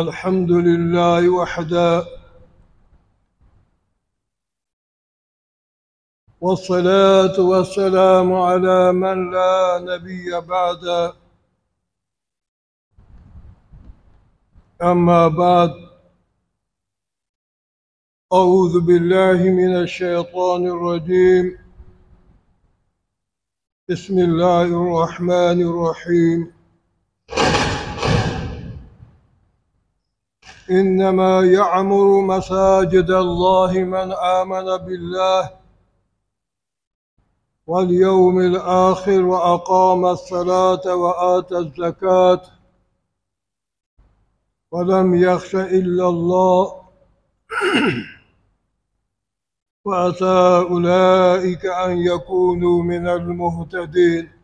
الحمد لله وحده، والصلاة والسلام على من لا نبي بعده. أما بعد، أعوذ بالله من الشيطان الرجيم. بسم الله الرحمن الرحيم. إنما يعمر مساجد الله من آمن بالله واليوم الآخر وأقام الصلاة وآتى الزكاة ولم يخش إلا الله فعسى أولئك أن يكونوا من المهتدين.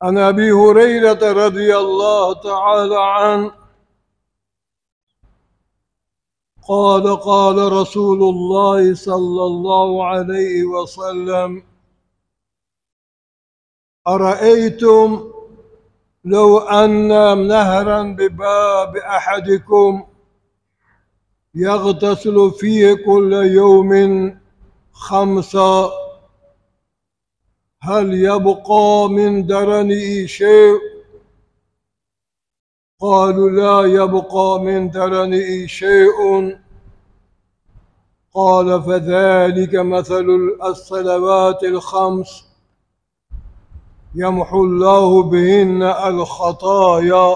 عن أبي هريرة رضي الله تعالى عنه قال: قال رسول الله صلى الله عليه وسلم: أرأيتم لو أن نهرا بباب أحدكم يغتسل فيه كل يوم خمسا، هل يبقى من درنه شيء؟ قالوا: لا يبقى من درنه شيء. قال: فذلك مثل الصلوات الخمس يمحو الله بهن الخطايا.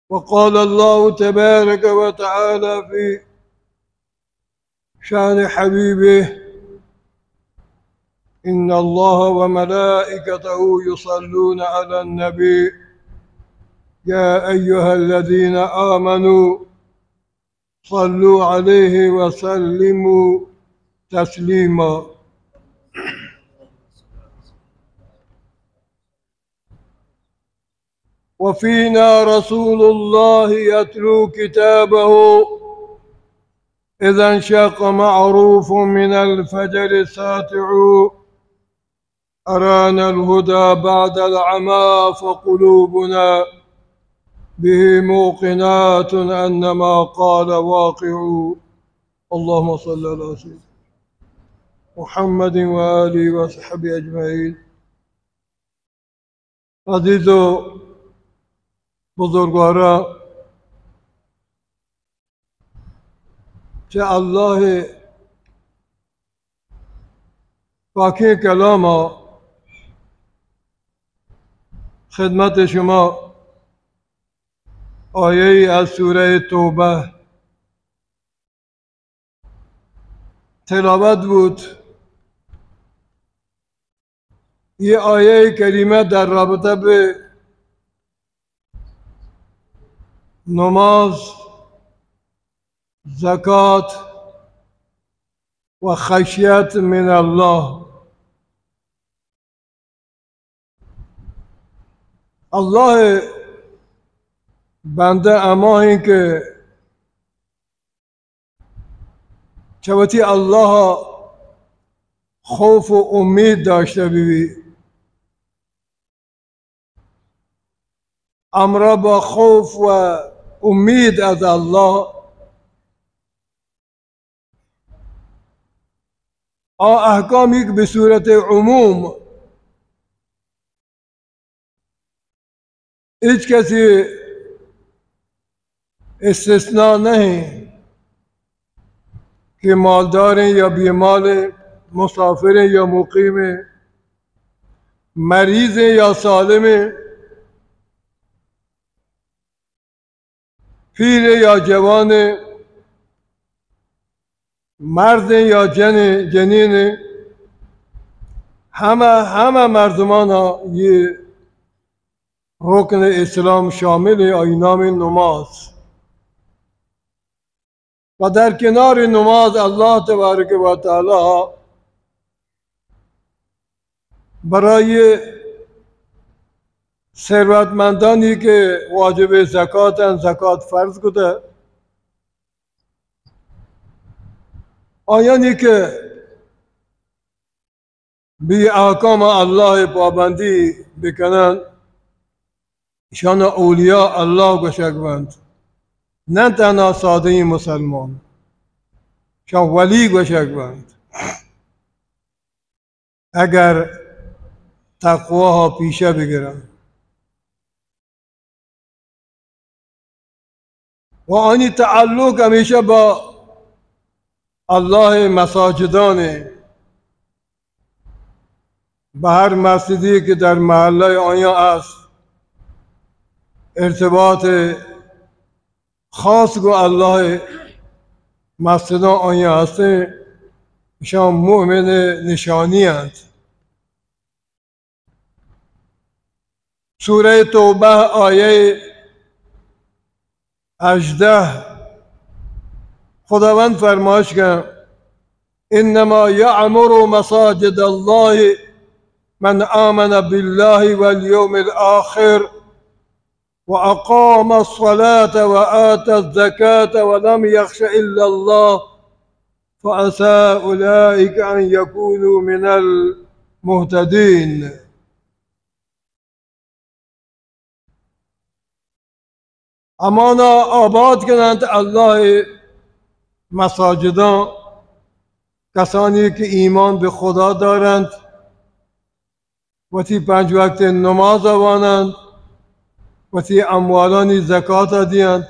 وقال الله تبارك وتعالى في شأن حبيبه: إن الله وملائكته يصلون على النبي، يا أيها الذين آمنوا صلوا عليه وسلموا تسليما. وفينا رسول الله يتلو كتابه، إذا انشق معروف من الفجر ساطع، أرانا الهدى بعد العمى، فقلوبنا به موقنات أن ما قال واقع. اللهم صل على سيدنا محمد وآله وصحبه أجمعين. عزیز و بزرگواران، چہ اللہ پاکیں کلام ءَ خدمت شما آیہ از سورہ توبہ تلاوت بوت. یہ آیہ کریمہ در رابطہ بہ نماز، زکات و خشیت من اللہ. اللہ ءِ بندہ ہما ایں کہ چہ وتی اللہ ءَ خوف و امید داشتہ بہ بی، ہمراہ با خوف و امید از اللہ، آ احکام یک بہ صورت عموم، ہچ کسی استثناء نہیں کہ مالداریں یا بے مالیں، مسافریں یا مقیمیں، مریضیں یا سالمیں، پیرے یا جوانے، مردیں یا جنے، جنینے، ہمہ، ہمہ مردمانا یہ رکن اسلام شامل ایں، آئی نام نماز. و در کنار نماز اللہ تبارک و تعالی برای ثروتمندانی کہ واجب زکات انت، زکات فرض کتہ، آیانی کہ بی احکام اللہ پابندی بکنن، ایشان اولیاء اللہ گوشگ بنت، نہ تنہا سادہ مسلمان، ایشان ولی گوشگ بنت۔ اگر تقواها پیشہ بگرن و آنی تعلق ہمیشہ با اللہ مساجدان، بہ ہر مسجدی کہ در محلہ آیاں است، ارتباط خاص گوں اللہ مسجداں آیاں ہستیں، ایشان مؤمن نشانی انت۔ سورہ توبہ آیہ ہژدہ، خداوند فرمائش کن: انما یعمر مساجد اللہ من آمن باللہ والیوم الآخر وأقام الصلاة وآتى الزكاة ولم يخش إلا الله فعسى أولئك أن يكونوا من المهتدين. ہمانا آباد کننت اللہ مساجداں کسانی کہ ایمان بہ خدا دارنت، وتی پنج وقت نماز واننت، وتی اموالانی زکات دینت،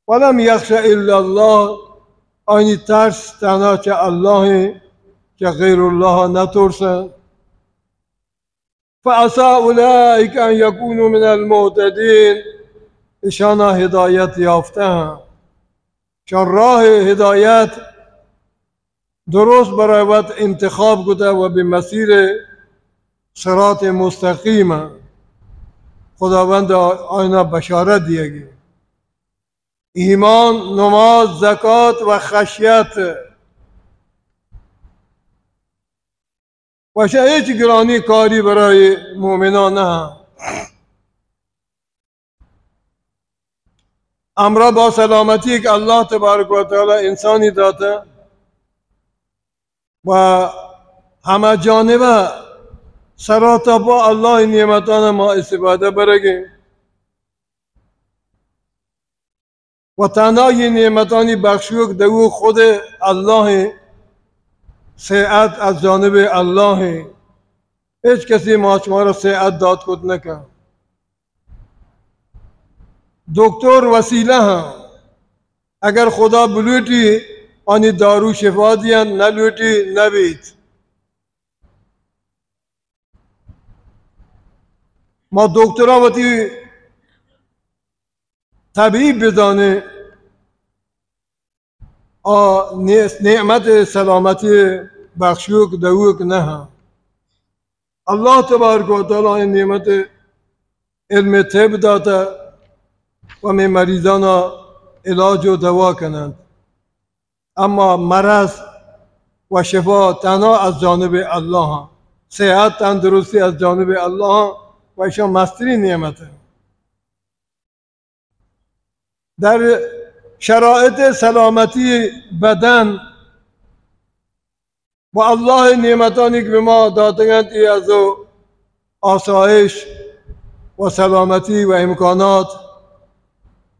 ولم یخش الا اللہ، آنی ترس تنہا چہ اللہ انت، چہ غیر اللہ نترسنت۔ فعسى أولئك أن يكونوا من المهتدين، اشانا ہدایت یافتہ ہیں، چون راہ ہدایت درست برای وت انتخاب کتہ و بہ مسیر صراط مستقیم خداوند آیانا بشارت دیگی۔ ایمان، نماز، زکات و خشیت، و اشاں ہچ گرانی کاری برای مومنان نہ۔ ہمراہ با سلامتی کہ اللہ تبارک و تعالی انسانی داتہ و ہمہ جانبہ سرا تا پا اللہ نعمتان ما استفادہ برگیں۔ و تنہا یہ نعمتانی بخشوک دوک خود اللہ ہیں، صحت از جانب اللہ ہیں، ہچ کسی ما شمارا صحت دات کت نکن۔ دکتر وسیلہ ہیں، اگر خدا بلوٹی آنی دارو شفا دیان، نلوٹی نبیت۔ ما دکترا وتی طبیب بزانیں، آ نعمت سلامتی بخشوک دوک نہ۔ اللہ تبارک و تعالی این نعمت علم طب داتہ و ہمے مریضانا علاج و دوا کننت۔ اما مرض و شفا تنہا از جانب اللہ ہیں۔ صحت، تندرستی از جانب اللہ ہیں و ایشان مسترین نعمت ہیں۔ در شرایط سلامتی بدن و اللہ نعمتانی کہ بہ ما داتگنت، ای از آسایش و سلامتی و امکانات،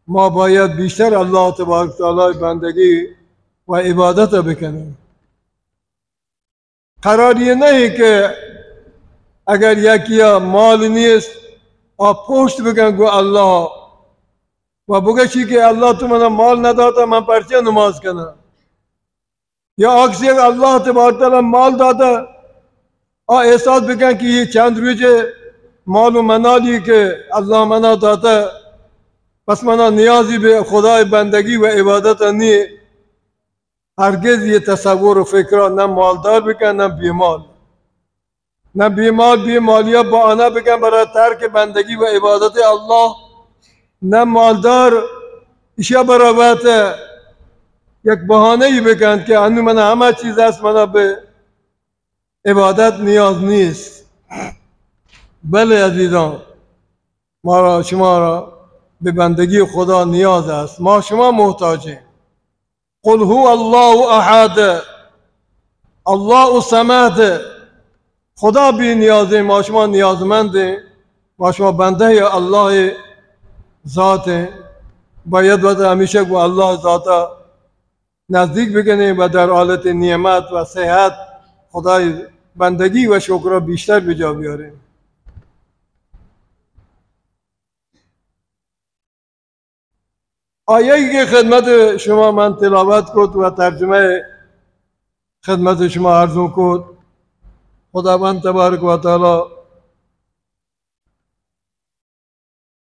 ما باید بیشتر اللہ تبارک و تعالی بندگی و عبادت بکنیں۔ قرار یہ نہیں کہ اگر یکی مال نیست، آ پشت بکن گو اللہ و بگشی کہ اللہ تو منا مال نداتا، من پرچہ نماز کناں؟ یا عکس یک اللہ تبارک تعالی مال داتا، آ احساس بکن کہ یہ چند روچ مال و منالی کہ اللہ منا داتا، پس منا نیازی بہ خدای بندگی و عبادت نہیں۔ ہرگز یہ تصور و فکرا نہ مالدار بکن، نہ بیمال۔ نہ بیمال، بیمالیا بہانہ بکن برای ترک بندگی و عبادت اللہ۔ نہ مالدار اشیا برای وت یک بہانہ ای بکن کہ انو من ہمہ چیز است، منا بہ عبادت نیاز نیست۔ بلے عزیزان، مارا شمارا بہ بندگی خدا نیاز است، ما شما محتاجیں۔ قل هو الله احد، الله الصمد۔ خدا بی نیازیں، ما شما نیازمندیں، ما شما بندہ اللہ ذاتیں۔ باید وت ہمیشہ گوں اللہ ذاتا نزدیک بکنیں و در حالت نعمت و صحت خدای بندگی و شکر بیشتر بجا بیاریں۔ آیه‌ای که خدمت شما من تلاوت کت و ترجمه خدمت شما عرضون کت، خداوند تبارک و تعالی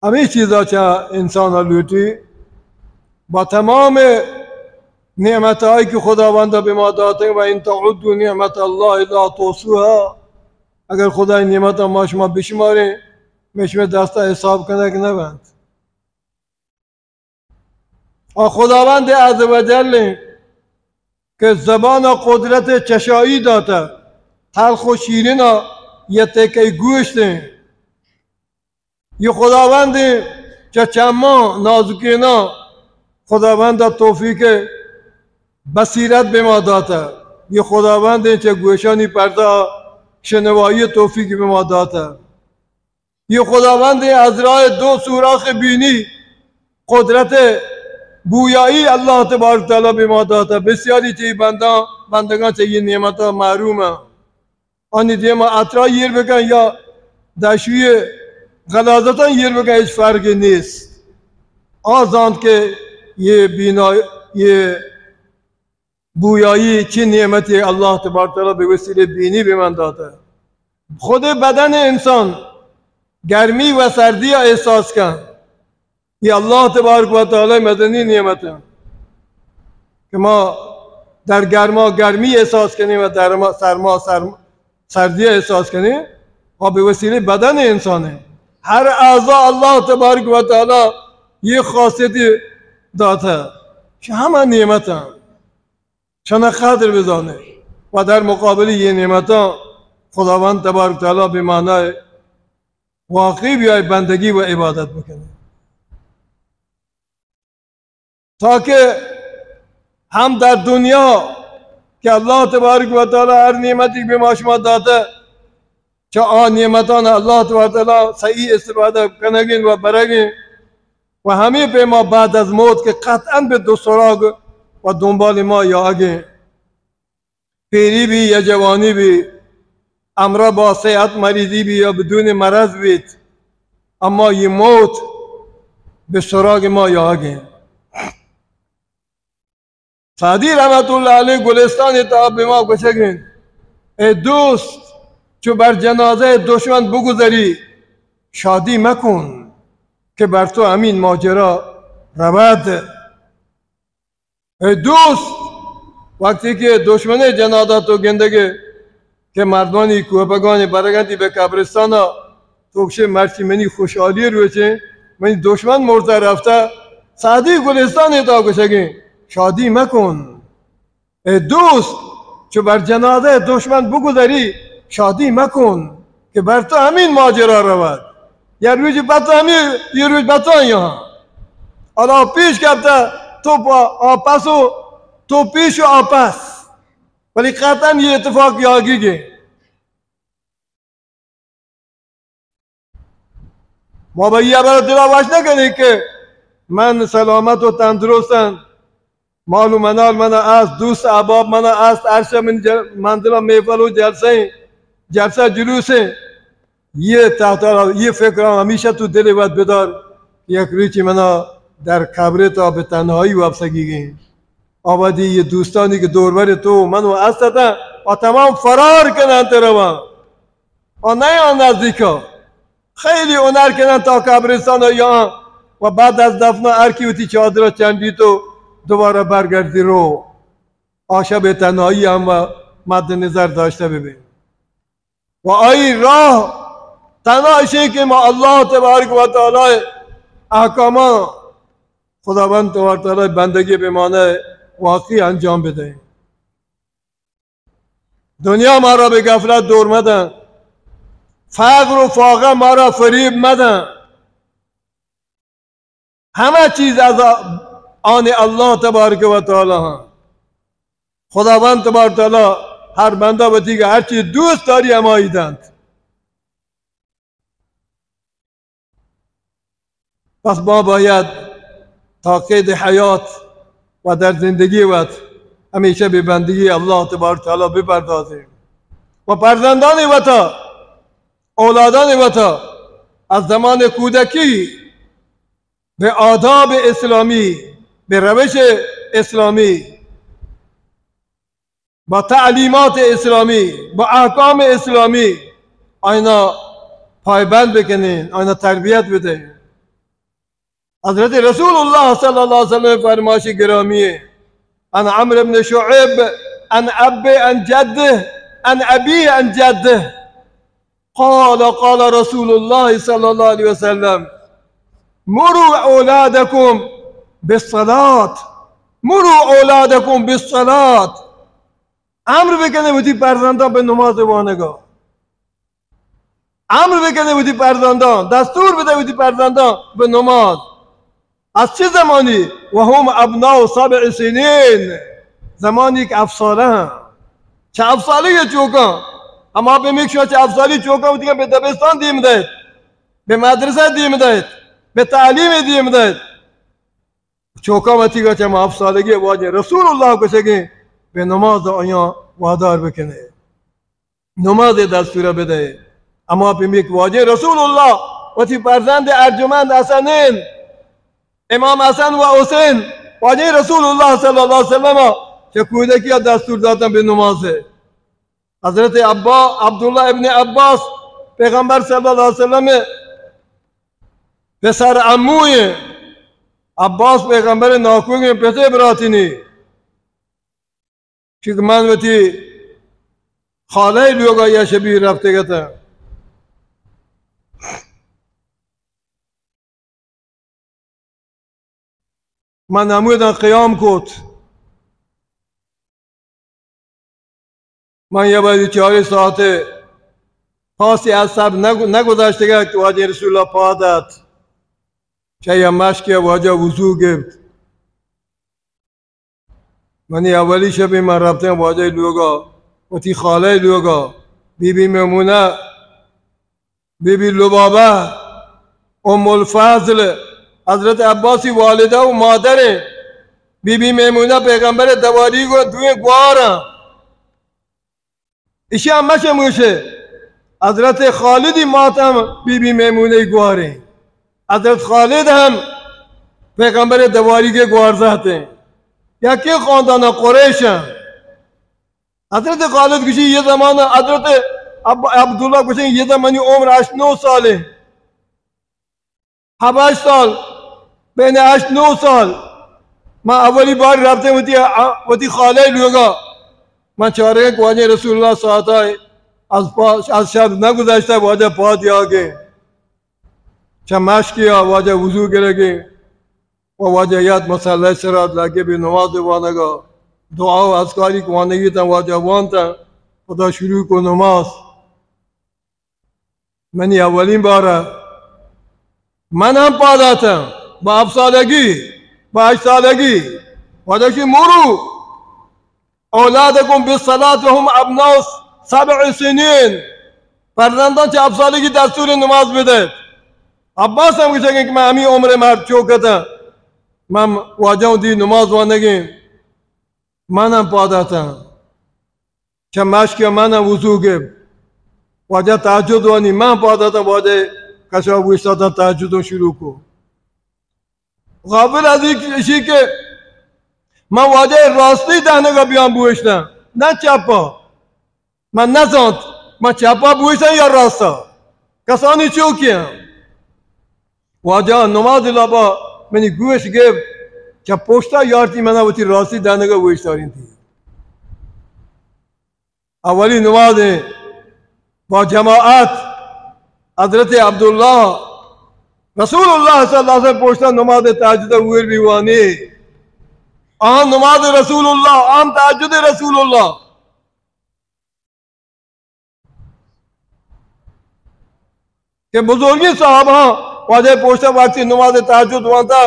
ہمے چیزا چہ انسان لوٹی، با تمام نعمتایی که خداوند به ما داته، و ان تعدوا نعمت الله لا تحصوها، اگر خدای نعمت ما شما بشماریں، می شما دستا حساب کنگ نبند۔ آ خداوند عز و جل ایں کہ زبان ء قدرت چشائی داتہ، تلخ و شیرین ء یہ تیکہ گوشت ایں۔ یہ خداوند ایں چہ چماں نازکیناں خداوند ء توفیق بصیرت بہ ما داتہ۔ یہ خداوند ایں چہ گوشانی پردہ شنوائی توفیق بہ ما داتہ۔ یہ خداوند ایں از راه دو سوراخ بینی قدرت بویایی اللہ تبارک تعالی بہ ما داتہ۔ بسیاری چہ بنداں، بندگاں چہ یہ نعمت محروم ہیں۔ آنی دیما عطرا ایر بکن یا دشوی غلاظتاں ایر بکن، ہیچ فرقی نیست۔ آ زانت کہ یہ بینا، یہ بویایی چی نعمتی اللہ تبارک تعالی بہ وسیلہ بینی بہ من داتہ۔ خود بدن انسان گرمی و سردی احساس کن، یہ اللہ تبارک و تعالی مزنی نعمت ہیں کہ ما در گرما گرمی احساس کنیں و در ما سرما سرما سردی احساس کنیں، و بہ وسیلہ بدن انسان ہیں۔ ہر اعضا اللہ تبارک و تعالی یہ خاصیتی داتہ، چہ ہمہ نعمت ہیں۔ چنا قدر بزانے و در مقابل یہ نعمتاں خداوند تبارک تعالی بہ معنی واقعی بیائے بندگی و عبادت بکنے، تاکہ ہم در دنیا کہ اللہ تبارک و تعالی ہر نعمتی بہ ما شما داتہ، چہ آ نعمتان اللہ تبارک و تعالی صحیح استفادہ کنگیں و برگیں۔ و ہمے پیما بعد از موت کہ قطعاً بہ دو سراغ و دنبال ما یاگیں۔ پیری بی یا جوانی بی، ہمراہ با صحت مریضی بی یا بدون مرض بیت، اما یہ موت بہ سراغ ما یاگیں۔ سعدی رحمت اللہ علیہ گلستان تہا بہ ما گوشگیں، اے دوست، چو بر جنازہ دشمن بگذری، شادی مکن کہ بر تو ہمین ماجرا رود۔ اے دوست، وقتی کہ دشمن جنازہ تو گندگے کہ مردمانی کوپگانی برگنتی بہ قبرستانا، تو گشے مرچی منی خوشحالی روچیں، منی دشمن مرتا رفتا۔ سعدی گلستان تہا گوشگیں، شادی مکن۔ اے دوست، چو بر جنازہ دشمن بگذری، شادی مکن کہ بر تو ہمین ماجرا رود۔ یا روچ بہ تو ہمین، یہ روچ بہ تو یہاں۔ حالا پیش کپتا، تو پا-، آپس و تو پیش و آپس۔ ولی قطعاً یہ اتفاق یاگی گے۔ ما بہ یہ ہبر دلا وش نکنیں کہ من سلامت و تندرستاں، مال و منال منا است، دوست احباب منا است، ہر شب من ج-، من دلا محفل و جلسہ ہیں، جلسہ جلوس ہیں۔ یہ تحت، یہ فکر ہمیشہ تو دل وت بدار کہ یک روچی منا در قبر تا بہ تنہائی وپسگی گئیں۔ آبادی یہ دوستانی کہ دور بر تو من و است اتاں، و تمام فرار کنن تے روان۔ آ نیان نزدیکا، خیلی ہنر کنن تا قبرستان یا و بعد از دفن ہر کی وتی چادر چنڈی تو دوبارہ برگردی رو۔ آ شب تنہائی ہم و مد نظر داشتہ ببین۔ و آئی راہ تنہا اشیں کہ ما اللہ تبارک و تعالی احکامان خداوند تبارک و تعالی بندگی بہ معنی واقعی انجام بدیں۔ دنیا مارا بہ غفلت دور مدن، فقر و فاقہ مارا فریب مدن۔ ہمہ چیز از آن اللہ تبارک و تعالی ہاں۔ خداوند تبارک و تعالی ہر بندہ وتی کہ ہر چیز دوست داری ہمائی دنت۔ پس ما باید تا قید حیات و در زندگی وت ہمیشہ بہ بندگی اللہ تبارک و تعالی بپردازیں و فرزندان وتا، اولادان وتا از زمان کودکی بہ آداب اسلامی، بہ روش اسلامی، با تعلیمات اسلامی، با احکام اسلامی آیانا پایبند بکنین، آیانا تربیت بدین۔ حضرت رسول اللہ صلی اللہ علیہ وسلم فرمائش گرامی ہے، عن عمرو بن شعیب عن ابی عن جده عن ابی عن جده قال قال رسول الله صلی اللہ علیہ وسلم مروا اولادکم بالصلاة، مروا اولادکم بالصلاة۔ امر بکنے وتی فرزنداں بہ نماز وانگا۔ امر بکنے وتی فرزنداں، دستور بدے وتی فرزنداں بہ نماز۔ از چہ زمانی؟ وهم ابناء سبع سنین، زمانی کہ ہفت سالہ ہیں۔ چہ ہفت سالہ یہ چوکاں، ہما پیمیک شما چہ ہفت سالی چوکاں وتی بہ دبستان دیم دئیت، بہ مدرسہ دیم دئیت، بہ تعلیم دیم دئیت۔ چوکاں وتی گا چہ ہما ہفت سالگی واجہ رسول اللہ کشگیں بہ نماز آیاں وادار بکنے۔ نماز دستور بدے۔ ہما پیمیک واجہ رسول اللہ وتی فرزند ارجمند حسنین، امام حسن و حسین، واجہ رسول اللہ صلی اللہ علیہ وسلم چہ کودکی دستور داتن بہ نماز۔ حضرت عبا-، عبداللہ ابن عباس پیغمبر صلی اللہ علیہ وسلم پسر عموی، عباس پیغمبر ناکوگیں پتے براتینی۔ چونکہ من وتی خالہ لوگا یا شبی رفتگ اتاں۔ من ہموداں قیام کت۔ من یا بازی چاری ساعت پاسی از سب نگ-، نگذشتگ کہ واجہ رسول اللہ پاد ات۔ چہ یا مشک واجہ وضو گپت۔ منی اولی شبی من رفتیں واجہ لوگا، وتی خالہ لوگا، بی بی میمونہ، بی بی لبابہ، ام الفضل، حضرت عباسی والدہ و مادر، بی بی میمونہ پیغمبر دواری گو دوئیں گوار ہیں۔ اشی ہم مشے موشے۔ حضرت خالدی مات ہم بی بی میمونہ گواریں۔ حضرت خالد ہم پیغمبر دواری کے گوار زہتیں۔ یا کہ خاندان قریش ہیں۔ حضرت خالد گوشی یہ زمانہ، حضرت عب-، عبداللہ گوشی یہ زمانی عمر ہشت نو سال ہے۔ ہبش سال، بین ہشت نو سال، من اولی بار رفتیں وتی، وتی خالہ لوگا۔ من چاریں کہ واجہ رسول اللہ ساعتا از پا-، از شب نگذشتہ واجہ پاد یاگیں۔ چہ مشکیا واجہ وضو گرگیں۔ و واجہ یات مسئلہ سرا لگے بہ نماز وانگا۔ دعا و اذکاری کہ وانگی تاں واجہ وانتاں۔ پدا شروع کو نماز۔ منی اولین بارہ۔ من ہم پاد آتاں۔ با ہفت سالگی، با ہشت سالگی۔ واجہ گوشی، مروا اولادکم بالصلاة وهم ابناء سبع سنین۔ فرزنداں چہ ہفت سالگی دستور نماز بدئیت۔ عباس ہم گوشگیں کہ من ہمے عمر مرد چوک اتاں۔ من واجہ دی نماز وانگیں۔ من ہم پاد آتاں۔ چہ مشکیا من ہم وضو گپت۔ واجہ تہجد وانی، من ہم پاد آتاں، واجہ کشا اوشتاتاں، تہجدوں شروع کو۔ غافل از ایشی کہ من واجہ راستی دہنگا بیان بوشتاں، نہ چپا۔ من نزانت، من چپا بوشتاں یا راستا۔ کسانی چوکی ہیں۔ واجہ نماز لبا منی گوش گپت، چہ پشتا یارتی منا وتی راستی دہنگا اوشتارینتی۔ اولی نماز با جماعت حضرت عبداللہ رسول اللہ صلی اللہ علیہ وسلم پشتا نماز تہجد ہور بی وانی۔ آن نماز رسول اللہ، آن تہجد رسول اللہ۔ کہ بزرگیں صحابہ واجہ پشتا وقتی نماز تہجد وانتا،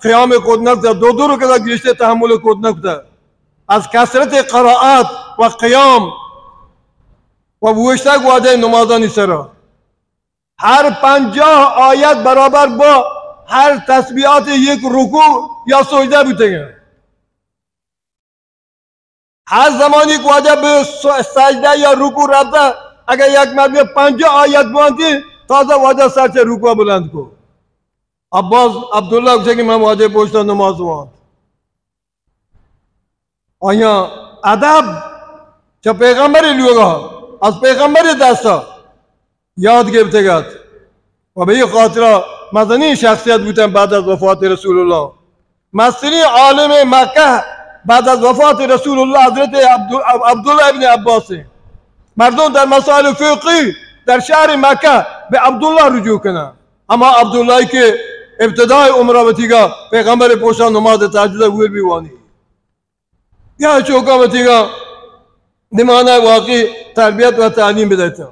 قیام کت نکتا، دو دو رکعت گیشتر تحمل کت نکتا. از کثرت قرائت و قیام و اوشتگ واجہ نمازانی سرا ہر پنجاہ آیت برابر با ہر تسبیحات یک رکوع یا سجدہ بوتگن. ہر زمانی کہ واجہ بہ س-، سجدہ یا رکوع رفتا، اگر یک مردم پنجاہ آیت بوانتی، تازہ واجہ سر چہ رکوع بلند کو. عباس، عبداللہ گوشے کہ من واجہ پشتا نماز وانت. آیاں ادب چہ پیغمبر لوگا، از پیغمبر دستا یاد گرفتگ ات و بہ ای خاطرا مزنیں شخصیت بوتن بعد از وفات رسول اللہ. مستریں عالم مکہ بعد از وفات رسول اللہ حضرت عبدال-، عبداللہ ابن عباس. مردم در مسائل فقہی در شہر مکہ بہ عبداللہ رجوع کنن. ہما عبداللہ کہ ابتداء عمرا وتیگا پیغمبر پشتا نماز تہجد ء ہور بہ وانی. یا چوکا وتیگا نماز ء واقعی تربیت و تعلیم بدیتا.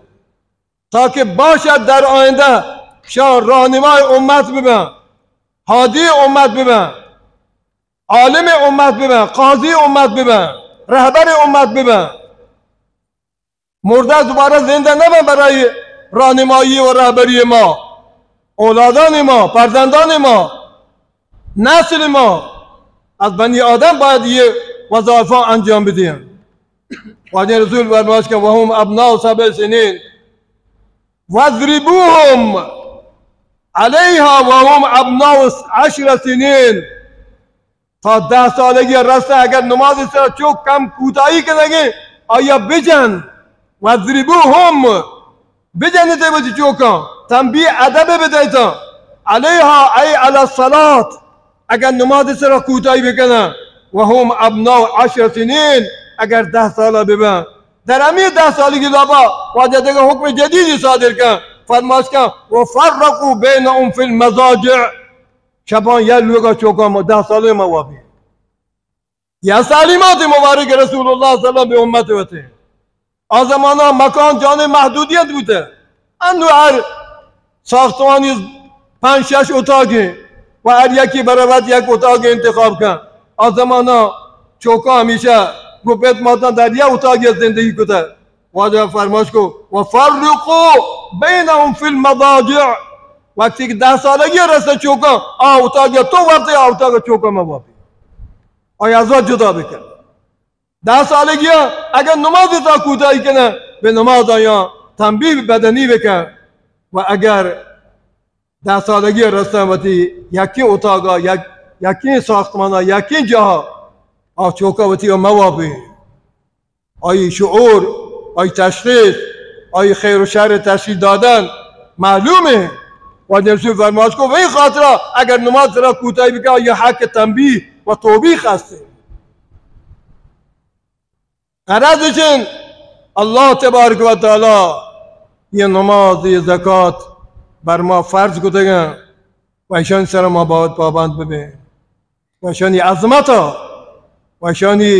تاکہ باشد در آیندہ شان راہنمای امت ببن، ہادی امت ببن، عالم امت ببن، قاضی امت ببن، رہبر امت ببن. مردہ دوبارہ زندہ نبن برای راہنمایی و رہبری ما، اولادان ما، فرزندان ما، نسل ما. از بنی آدم باید یہ وظایفا انجام بدین. واجہ رسول فرماش کہ وهم ابناء سبع سنین واضربوهم علیها وهم ابناء عشر سنین. تا دہ سالگی رسن اگر نماز سرا چوک کم کوتاہی کنگے، آیا بجن. واضربوهم، بجنتے وتی چوکاں، تنبیہ ادب بدیتا. علیها ای علی الصلاة، اگر نماز سرا کوتاہی بکنن، وهم ابناء عشر سنین، اگر دہ سالہ ببن. در ہمی دہ سالگی لابا واجہ دگہ حکم جدیدی صادر کن، فرماش کن وفرقوا بینهم فی المضاجع، شپاں یک لوگا چوکاں ما دہ سالے ما وابی. یا تعلیمات مبارک رسول اللہ صلی اللہ علیہ وسلم بہ امت وتے. آ زمانہ مکان جانے محدودیت بوتے. انو ہر ساختمانی پنج شش اتاقیں و ہر یکی برابر یک اتاق انتخاب کن. آ زمانہ چوکاں ہمیشہ گپت ماتاں در یک اتاقی زندگی کتے. واجہ فرماش کو وفرقوا بینهم فی المضاجع. وقتی کہ دہ سالگی رسے چوکاں، آ اتاق تو وپتے، آ اتاق چوکاں مہ وپی. آیا از وت جدا بکن. دہ سالگی اگر نماز تا کوتاہی کنن، بہ نماز آیاں تنبیہ بدنی بکن. و اگر دہ سالگی رسن وتی یکی اتاقا، یک، یکی ساختمانا، یکی جاہا، آ چوکا وتی مہ وپی. آئی شعور، آئی تشخیص، آئی خیر و شر تشخیص دادن معلومیں. و نبی فرماش کو وہی خاطرہ اگر نماز سرا کوتاہی بکن، آئی حق تنبیہ و توبیخ ہستے. غرض چن، اللہ تبارک و تعالی یہ نماز، یہ زکات بر ما فرض کتگن و ایشان سر ما باید پابند ببیں و ایشانی عظمت و ایشانی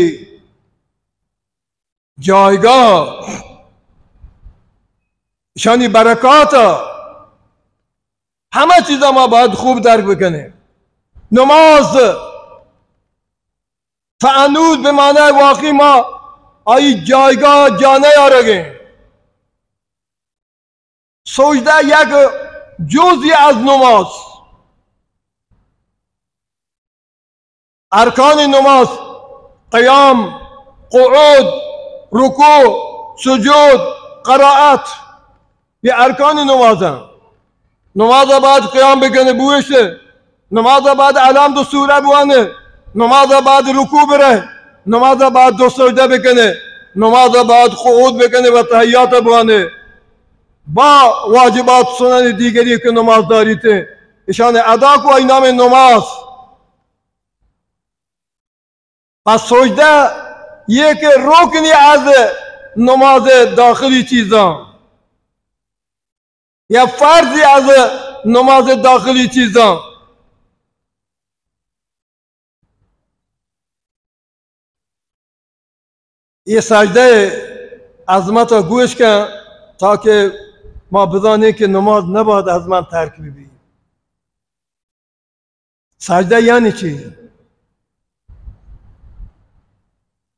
جایگاہ، اشانی برکات، ہمہ چیزا ما باید خوب درک بکنیں. نماز تا انوز بہ معنی واقعی ما آئی جایگاہ جا نیارگیں. سجدہ یک جزئی از نماز. ارکان نماز، قیام، قعود، رکوع، سجود، قرائت، یہ ارکان نماز ہیں. نماز بعد قیام بکنے بوشتے، نماز بعد الحمد سورہ بوانے، نماز بعد رکوع برے، نماز بعد دو سجدہ بکنے، نماز بعد قعود بکنے و تحیات بوانے. با واجبات سنن دیگری کہ نماز داریتے، اشان ادا کو آئی نام نماز. پس سجدہ یک رکنی از نماز داخلی چیزاں، یا فرضی از نماز داخلی چیزاں. یہ سجدہ عظمت گوش کن تاکہ ما بزانیں کہ نماز نباید از من ترک ببی. سجدہ یعنی چی؟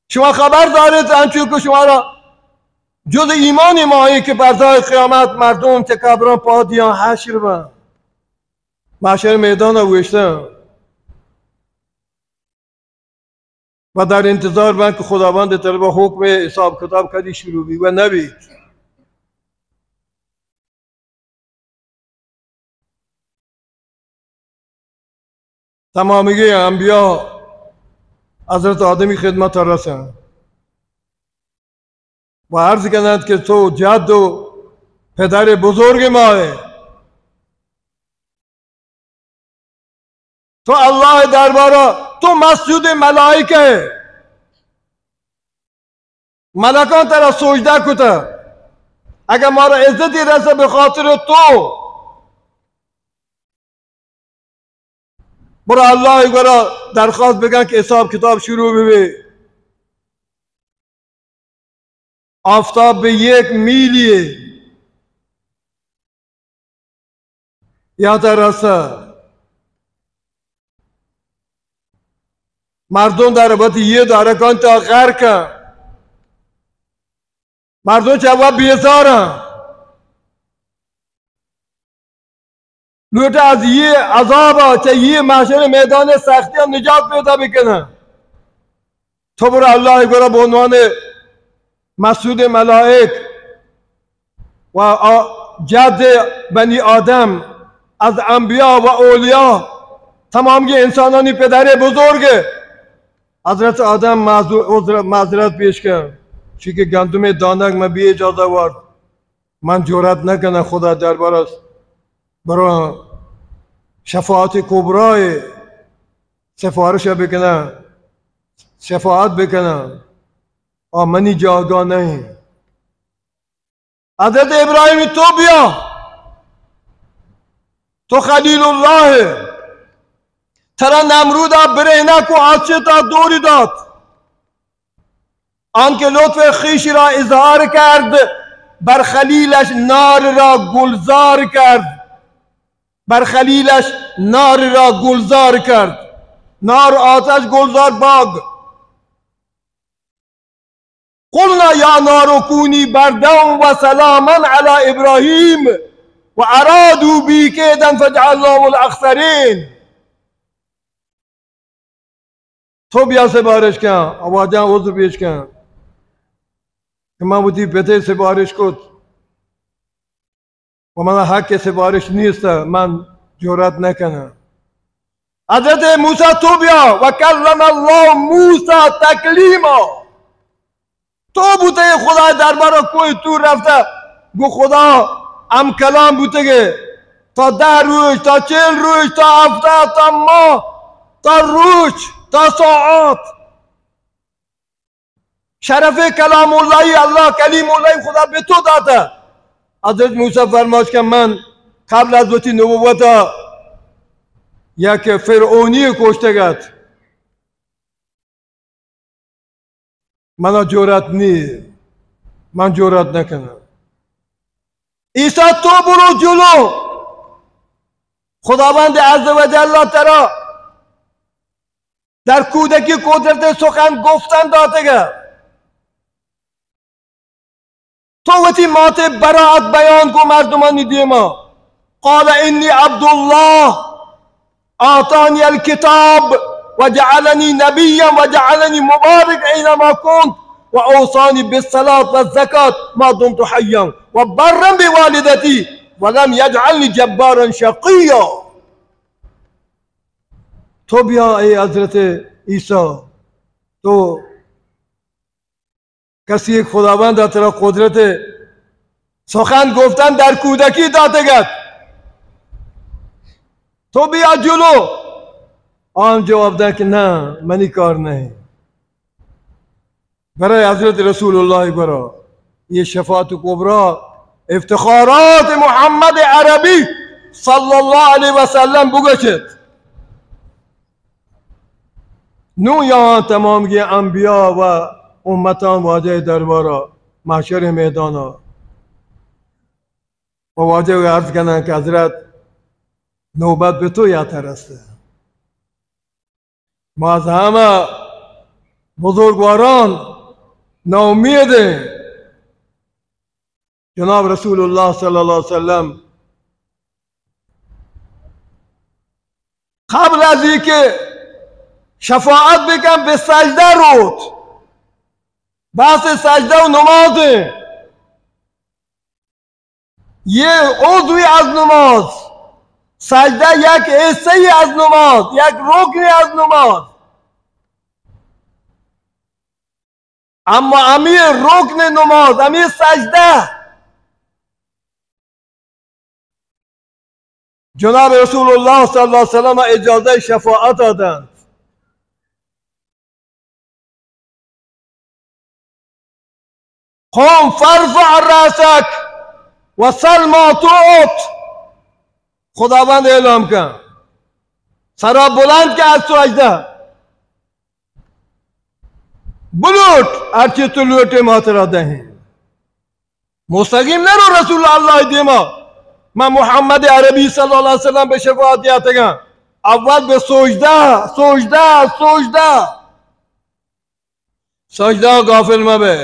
شما خبر دارید، انچو که شما را جز ایمان ماهی که بردای قیامت مردم که قبران پادیان حشر بن، محشر میدان وشتن و در انتظار بن که خداوند طرف حکم حساب کتاب کدی شروع بی و نبی. تمامی انبیاء حضرت آدمی خدمت رسن و عرض کنند که تو جد و پدر بزرگ ما ہے، تو اللہ دربارا تو مسجود ملائکہ ہے، ملکان ترا سجدہ کتہ، اگر مارا عزتی رسہ به خاطر تو، برو اللہ گورا درخواست بکن که حساب کتاب شروع ببی. آفتاب به یک میلی یا تا رسہ. مردم در وتی یه دارکان تا غرق، مردم چه و بیزارن. لوٹا از یہ عذابا، چہ یہ محشر میدان سختی نجات پیدا بکنن. تو برو اللہ گورا به عنوان مسجود ملائک و آ-، جد بنی آدم، از انبیاء و اولیاء، تمامی انسانانی پدر بزرگ حضرت آدم معذو-، عذر-، معذرت پیش کن، چی که گندم دانگ من بی اجازہ وارت. من جرأت نکنم خدا دربار است برو شفاعت کبرای سفارش بکنم، شفاعت بکنم. آ منی جاگا نہیں. حضرت ابراہیم، تو بیا، تو خلیل اللہ ہے. ترا نمرود برہنہ کو آچے تا دوری دات. آنکه لطف خویش را اظهار کرد، بر خلیلش نار را گلزار کرد، بر خلیلش نار را گلزار کرد، نار، آتش، گلزار، باغ. قلنا یا نار کونی بردا و سلاما علی ابراهیم و ارادوا به کیدا فجعلناهم الاخسرین. تو بیا سفارش کن، واجہ عذر پیش کن کہ من وتی پتے سفارش کت و من حق سفارش نیست، من جرأت نکنم. حضرت موسی تو بیا، و کلم الله موسی تکلیما. تو بوتگے خدای دربارا، کوہ طور رفتہ، گو خدا ہم کلام بوتگے، تا دہ روچ، تا چل روچ، تا ہفتہ، تا ماہ، تا روچ، تا ساعت. شرف کلام اللہی، اللہ کلیم اللہی خدا بہ تو داتہ. حضرت موسی فرماش کہ من قبل از وتی نبوتا یک فرعونی کشتگ ات. منا جرأت نی، من جرأت نکنم. عیسی تو برو جلو. خداوند عز و جل ترا در کودکی قدرت سخن گفتن داتگہ. تو وتی مات براءت بیان کو مردمانی دیما. قال انی عبد الله آتانی الکتاب و جعلنی نبیا و جعلنی مبارک اینما کنت و اوصانی بالصلاة و الزکاة ما دمت حیا و برا بوالدتی و لم یجعلنی جبارا شقیا. تو بیا اے حضرت عیسی، تو کسی یک خداوند ترا قدرت سخن گفتن در کودکی داتگ ات. تو بیا جلو. آن جواب دن کہ نہ، منی کار نہیں. برای حضرت رسول اللہ برا یہ شفاعت کبریٰ، افتخارات محمد عربی صلی اللہ علیہ وسلم بگوشت. نوں یا تمامگیں انبیاء و امتاں واجہ دربارا محشر میدانا و واجہ عرض کنن کہ حضرت، نوبت بہ تو یاتا رسے. ما از همه بزرگواران ناامید ایں. جناب رسول اللہ صلی اللہ علیہ وسلم قبل از اینکہ شفاعت بکن، بہ سجدہ روت. بحث سجدہ و نماز ایں. یہ عضوی از نماز، سجدہ یک حصہ از نماز، یک رکن از نماز. اما ہمے رکن نماز، ہمے سجدہ، جناب رسول اللہ صلی اللہ علیہ وسلم اجازہ شفاعت دنت. قم فارفع رأسك وسل ما تعط. خداوند اعلان کن، سرا بلند کن از سجدہ، بلوٹ، ہرچی تو لوٹے ما ترا دہیں. مستقیم نرو رسول اللہ دیما. من محمد عربی صلی اللہ علیہ وسلم بہ شفاعت یاتگاں. اول بہ سجدہ، سجدہ، سجدہ. سجدہ غافل مبے.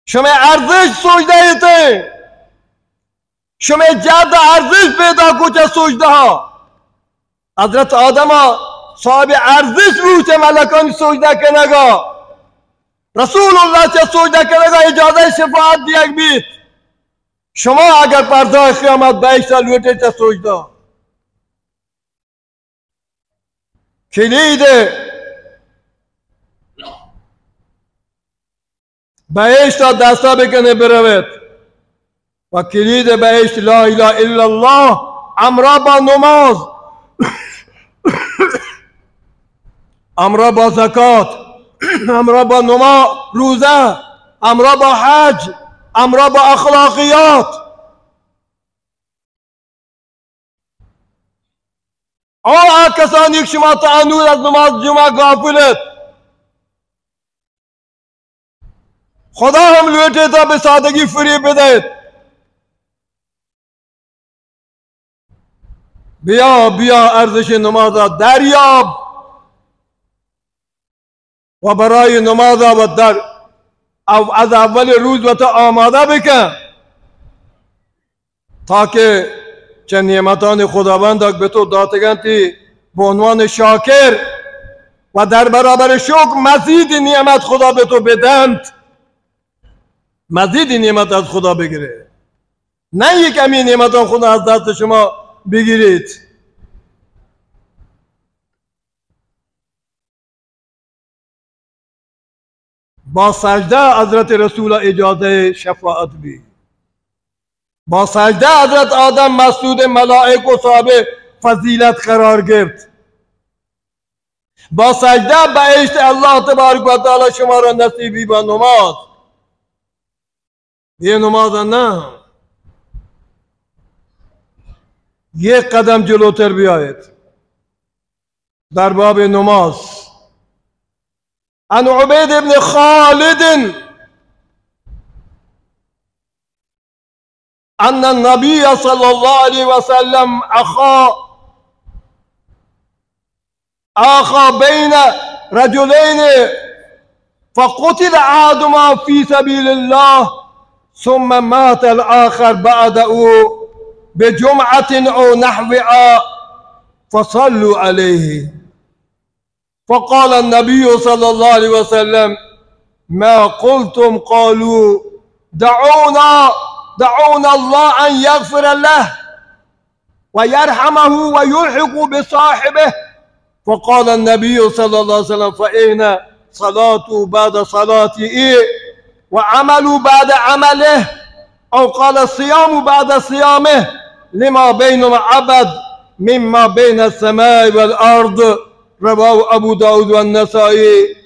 شمے ارزش سجدہ ایتے. شمے جد ارزش پیدا کو چہ سجدہ. حضرت آدم صاحب ارزش بوت چہ ملکانی سجدہ کنگا. رسول اللہ چہ سجدہ کنگا اجازہ شفاعت دیگ بیت. شما اگر پردہ قیامت بہشت لوٹے چہ سجدہ، کلید بہشت ء دستا بکنے بروت. و کلید بہشت لا الہ الا اللہ، ہمراہ با نماز، ہمراہ با زکات، ہمراہ با نماز روزہ، ہمراہ با حج، ہمراہ با اخلاقیات. او آ کسانی کہ شما تا انور از نماز جمعہ غافل ات، خدا ہم لوٹے تا بہ سادگی فریب بدیت. بیا، بیا، ارزش نماز دریاب. و برای نماز و در او-، از اول روز وتا آمادہ بکن، تاکہ چہ نعمتان خداوند بہ تو داتگنتی بہ عنوان شاکر و در برابر شکر مزید نعمت خدا بہ تو بدنت، مزید نعمت از خدا بگرے، نہ یک ہمیں نعمتان خدا از دست شما بگیریت. با سجدہ حضرت رسول اجازہ شفاعت بی. با سجدہ حضرت آدم مسجود ملائک و صاحب فضیلت قرار گرفت. با سجدہ بہشت اللہ تبارک و تعالی شما را نصیبی با نماز. یہ نماز نہ، یہ قدم جلوتر بیایت در باب نماز. عن عبید ابن خالد ان النبی صلی اللہ علیہ وسلم اخا آخى بين رجلين فقتل أحدهما في سبيل الله ثم مات الآخر بعده بجمعة أو نحوها فصلوا عليه. فقال النبي صلى الله عليه وسلم: ما قلتم؟ قالوا: دعونا، دعونا الله أن يغفر له ويرحمه ويلحق بصاحبه. فقال النبي صلى الله عليه وسلم: فإن صلاته بعد صلاته وعمله بعد عمله، أو قال: صيامه بعد صيامه، لما بينهما أبعد مما بين السماء والأرض. رواه أبو داود والنسائي.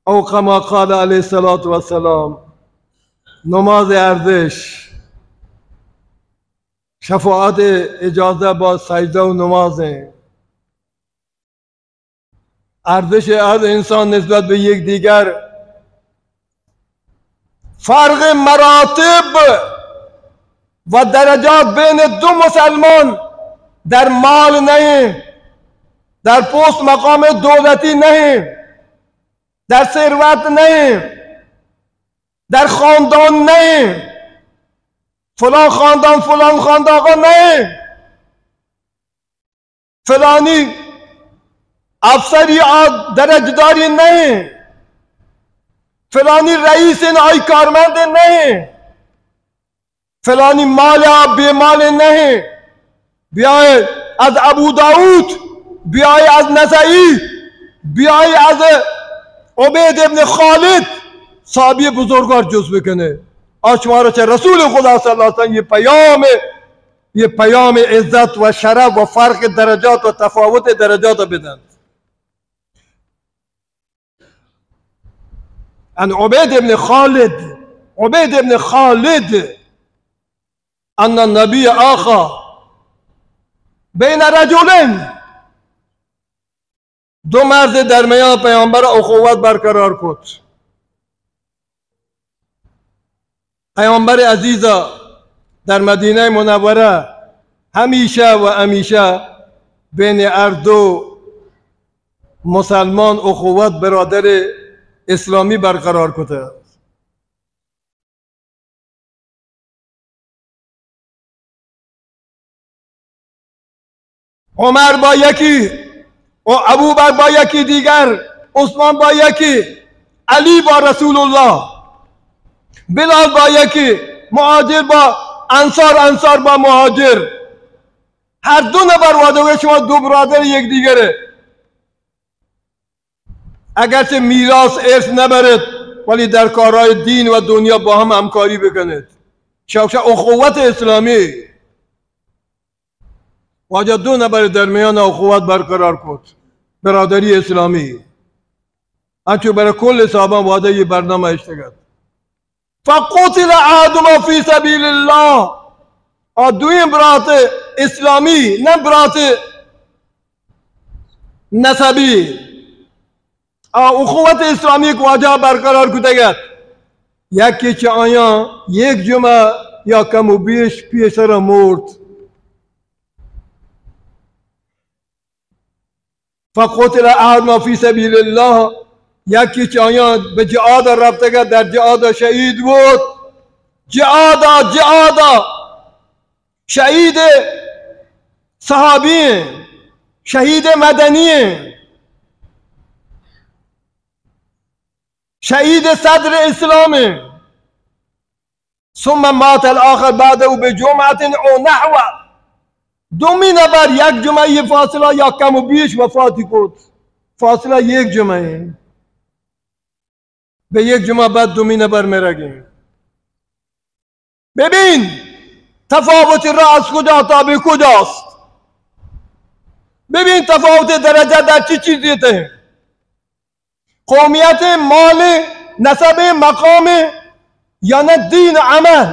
او کما قال علیہ الصلوۃ والسلام. نماز ارزش، شفاعت اجازہ با سجدہ و نماز ہیں. ارزش ہر انسان نسبت بہ یک دیگر، فرق مراتب و درجات بین دو مسلمان در مال نہیں، در پوست مقام دولتی نہیں، در ثروت نہیں، در خاندان نہیں، فلان خاندان، فلان خاندان کا نہیں، فلانی افسری آ درجداری نہیں، فلانی رئیس آئی کارمند نہیں، فلانی مال آ بے مال نہیں۔ بیائے از ابو داؤد، بیائے از نسائی، بیائے از عبید ابن خالد، صحابی بزرگوار جست بکنے۔ آ شمارا چہ رسول خدا صلی اللہ علیہ وسلم یہ پیام، یہ پیام عزت و شرف و فرق درجات و تفاوت درجات بدن۔ عن عبید ابن خالد، عبید ابن خالد، ان النبی آخا بین رجلین، دو مرد درمیان پیامبر اخوت برقرار کت۔ پیامبر عزیزا در مدینہ منورہ ہمیشہ و ہمیشہ بین ہر دو مسلمان اخوت برادر اسلامی برقرار کتہ۔ عمر با یکی و ابوبکر با یکی دیگر، عثمان با یکی، علی با رسول اللہ، بلال با یکی، مہاجر با انصار، انصار با مہاجر۔ ہر دو نفر وعدہ گوشت شما دو برادر یک دیگرے۔ اگرچہ میراث ارث نبرت، ولی در کارهای دین و دنیا با ہم ہمکاری بکنت۔ شوشہ اخوت اسلامی۔ واجہ دو نفر درمیان اخوت برقرار کت۔ برادری اسلامی۔ انچو برای کل صحابان واجہ یہ برنامہ اشتگت۔ فقتل احدهما فی سبیل اللہ۔ آ دوئیں برات اسلامی، نہ برات نسبی، آ اخوت اسلامی کہ واجہ برقرار کتگ ات، یکے چہ آیاں یک جمعہ یا کم و بیش پیسر مرت۔ فقتل احدهما فی سبیل اللہ، یکے چہ آیاں بہ جہاد رفتگ ات، در جہاد شہید بوت۔ جہاد، جہاد، شہید صحابی ہیں، شہید مدنی ہیں، شہید صدر اسلام ہیں۔ ثم مات الآخر بعده بجمعة او نحو۔ دومی نفر یک جمعہ یہ فاصلہ یا کم و بیش وفاتی کت۔ فاصلہ یک جمعہ ہیں۔ بہ یک جمعہ بعد دومی نفر مرگیں۔ ببین تفاوت رأی از کجا تا بہ کجاست۔ ببین تفاوت درجہ در چی چیزی تے۔ قومیت، مال، نسب، مقام، یا نہ دین، عمل۔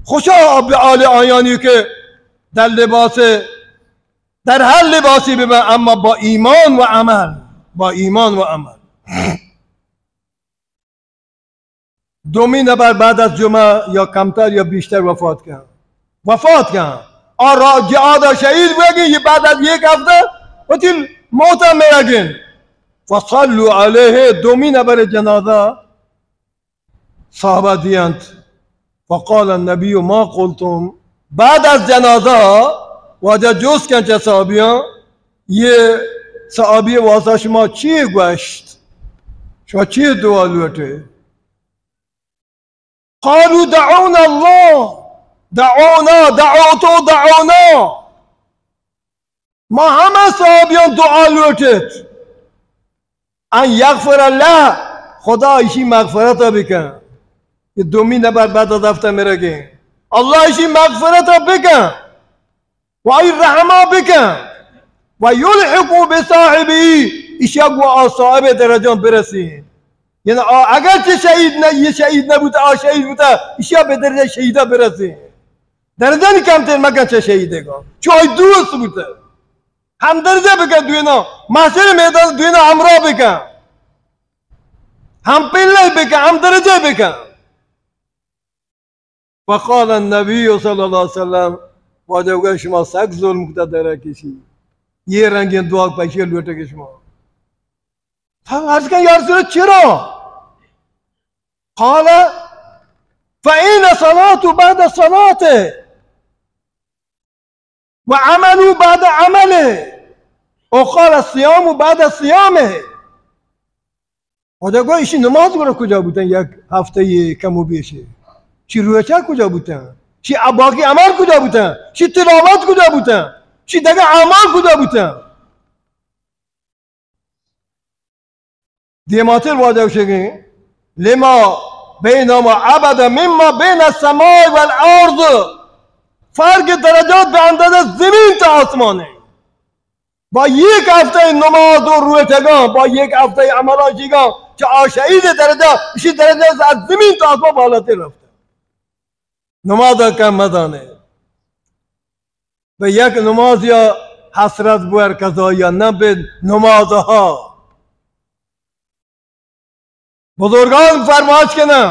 خوشا بہ حال آیانی کہ در لباس، در ہر لباسی ببن، اما با ایمان و عمل، با ایمان و عمل۔ دومی نفر بعد از جمعہ یا کمتر یا بیشتر وفات کن۔ وفات کن۔ آ را جہاد شہید بوگی، یہ بعد از یک ہفتہ وتی موت مرگن۔ فصلوا علیہ، دومی نفر جنازہ صحابہ دینت۔ فقال النبی ما قلتم، بعد از جنازہ واجہ جست کن چہ صحابیاں، یہ صحابی واسطہ شما چی گوشت؟ شما چی دعا لوٹے؟ قالوا دعونا الله، دعونا، دعوت، دعونا۔ ما ہمہ صحابیاں دعا لوٹت۔ ان یغفر اللہ، خدا اشی مغفرت بکن۔ یہ دومی نفر بعد از ہفتہ مرگیں۔ اللہ اشی مغفرت بکن۔ و آئی رحمہ بکن، و یلحق بصاحبه، ایشیا گو آ صاحب درجان برسی۔ یعنی آ اگرچہ شہید نہ، یہ شہید نہ بوتا، آ شہید بوتا، ایشیا بہ درجہ شہیدا برسی۔ درجہ نی کمتر مکن چہ شہیدے گا، چو آئی دوست بوتا۔ ہم درجہ بکن دوینا، محشر میدان دوینا ہمراہ بکن، ہم پلہ بکن، ہم درجہ بکن۔ فقال النبی صلی اللہ علیہ وسلم، واجہ گوشت، شما سک ظلم کتا درا کشی۔ یہ رنگیں دعا پیشی لوٹے کہ شما۔ تا عرض کن، یا رسول اللہ، چرا؟ قال، فإن صلاة بعد صلاة، وعمل بعد عمل، وقال الصيام بعد الصيام۔ واجہ گوشت، اشی نماز گڑا کجا بوتن؟ یک ہفتہ یہ کم و بیشے۔ شی روچہ کجا بوتن؟ شی باقی عمل کجا بوتن؟ شی تلاوت کجا بوتن؟ شی دگہ اعمال کجا بوتن؟ دیماتر واجہ گوشگیں، لما بینما ابعد مما بین السماء والارض، فرق درجات به اندازه زمین تا آسمان ہے۔ با یک ہفتہ نماز و روچگاں، با یک ہفتہ عملان شیگاں، چہ آ شہید درجہ، اشی درجہ از زمین تا آسمان بالاتر رفت۔ نماز کم مزانے۔ بہ یک نماز یا حسرت بور قضایا، نہ بہ نمازها۔ بزرگان فرماش کنن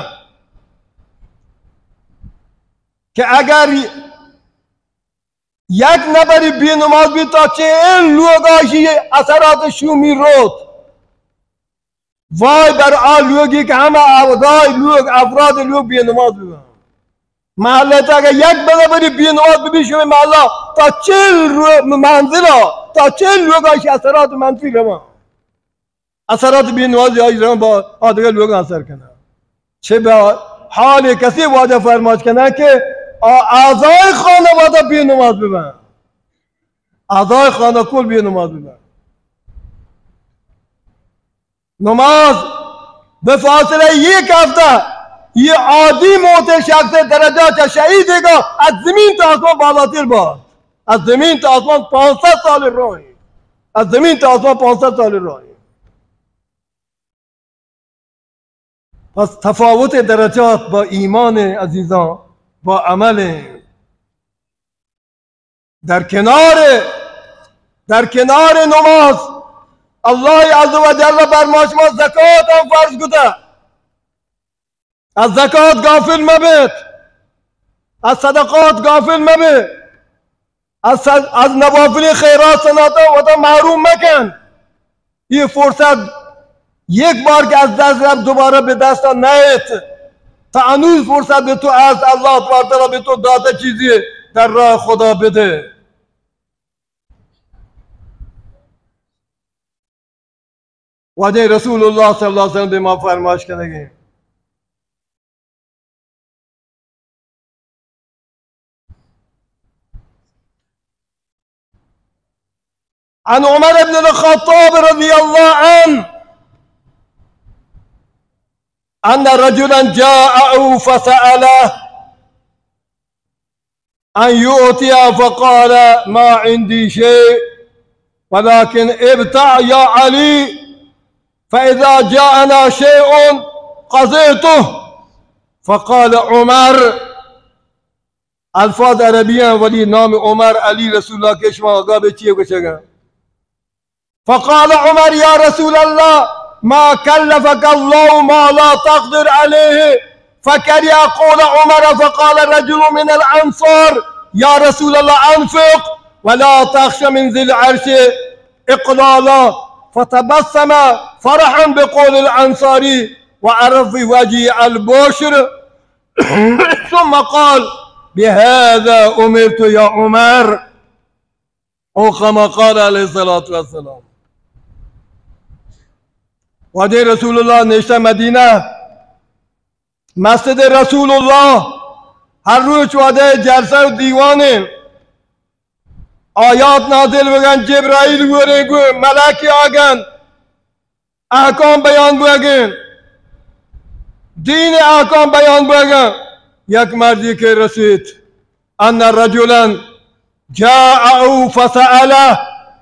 کہ اگر یک نفری بے نماز بی تا چہل لوگاشی اثرات شومی روت۔ وای بر آ لوگی کہ ہما اعضای لوگ، افراد لوگ بے نماز ببن۔ محلہ تا اگر یک نفری بے نماز ببی، شومی محلہ تا چہل رو-، منزلہ، تا چہل لوگاشی اثرات منفی روان۔ اثرات بے نمازی آئی رحم با آدگہ لوگاں اثر کناں۔ چہ بہ حال کسی واجہ فرماش کناں کہ آ اعضای خانوادہ بے نماز ببن۔ اعضای خانہ کل بے نماز ببن۔ نماز بہ فاصلہ یک ہفتہ، یہ عادی موت شخص درجہ چہ شہیدے گا از زمین تا آسمان بالاتر بات۔ از زمین تا آسمان پانصد سال راہی۔ از زمین تا آسمان پانصد سال راہی۔ پس تفاوت درجات با ایمان عزیزان، با عمل۔ در کنار، در کنار نماز، اللہ عز و جل بر ما شما زکات ہم فرض کتا۔ از زکات غافل مبیت، از صدقات غافل مبیت۔ از، از نوافل خیرات صنعت وتا محروم مکن۔ یہ فرصت یک بار کہ از دست رفت دوبارہ بہ دست نیت۔ تا انوز فرصت بہ تو است، اللہ تبارک تعالی بہ تو داتا چیزی در راہ خدا بدے۔ واجہ رسول اللہ صلی اللہ علیہ وسلم بہ ما فرماش کنگے۔ عن عمر بن الخطاب رضي الله عنه أن رجلا جاءه فسأله أن يؤتي فقال: ما عندي شيء، ولكن ابتع يا علي، فإذا جاءنا شيء قضيته. فقال عمر، الفاظ عربی ہیں، ولی نام عمر، علی، رسول اللہ کے شما آگاہ بے چیئے گوشگا۔ فقال عمر: يا رسول الله، ما كلفك الله ما لا تقدر عليه. فكره قول عمر، فقال رجل من الأنصار: يا رسول الله، أنفق ولا تخش من ذي العرش إقلالا. فتبسم فرحا بقول الأنصاري وعرف في وجهه البشر، ثم قال: بهذا أمرت يا عمر. او کما قال علیہ الصلوۃ والسلام۔ واجہ رسول اللہ نشتہ مدینہ، مسجد رسول اللہ، ہر روچ واجہ جلسہ و دیوانے، آیات نازل بگن، جبرائیل گورے گو، ملک آگن، احکام بیان بوگیں، دین احکام بیان بوگیں۔ یک مردی کہ رسیت، ان رجلا جاءه فسأله،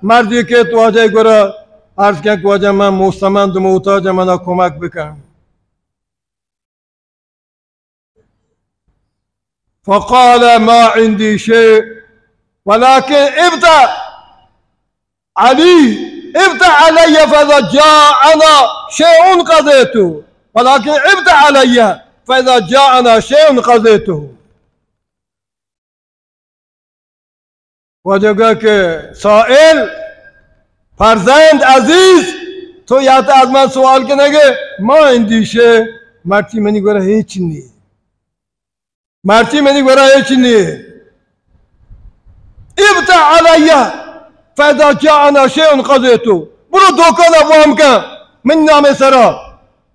مردی کہ تو واجہ گورا عرض کن کہ واجہ من مستمند محتاج، منا کمک بکن۔ فقال: ما عندي شيء ولكن ابتع علي، ابتع علي فإذا جاءنا شيء قضيته، ولكن ابتع علي فإذا جاءنا شيء قضيته. واجہ گا کہ سائل، فرزند عزیز، تو یا تو از من سوال کنگے، ما اندیشے، مرچی منی گورا ہیچ نی۔ مرچی منی گورا ہیچ نی۔ ابتع علی، فاذا جاءنا شیء قضیته۔ برو دکان وام کن، من نام سرا۔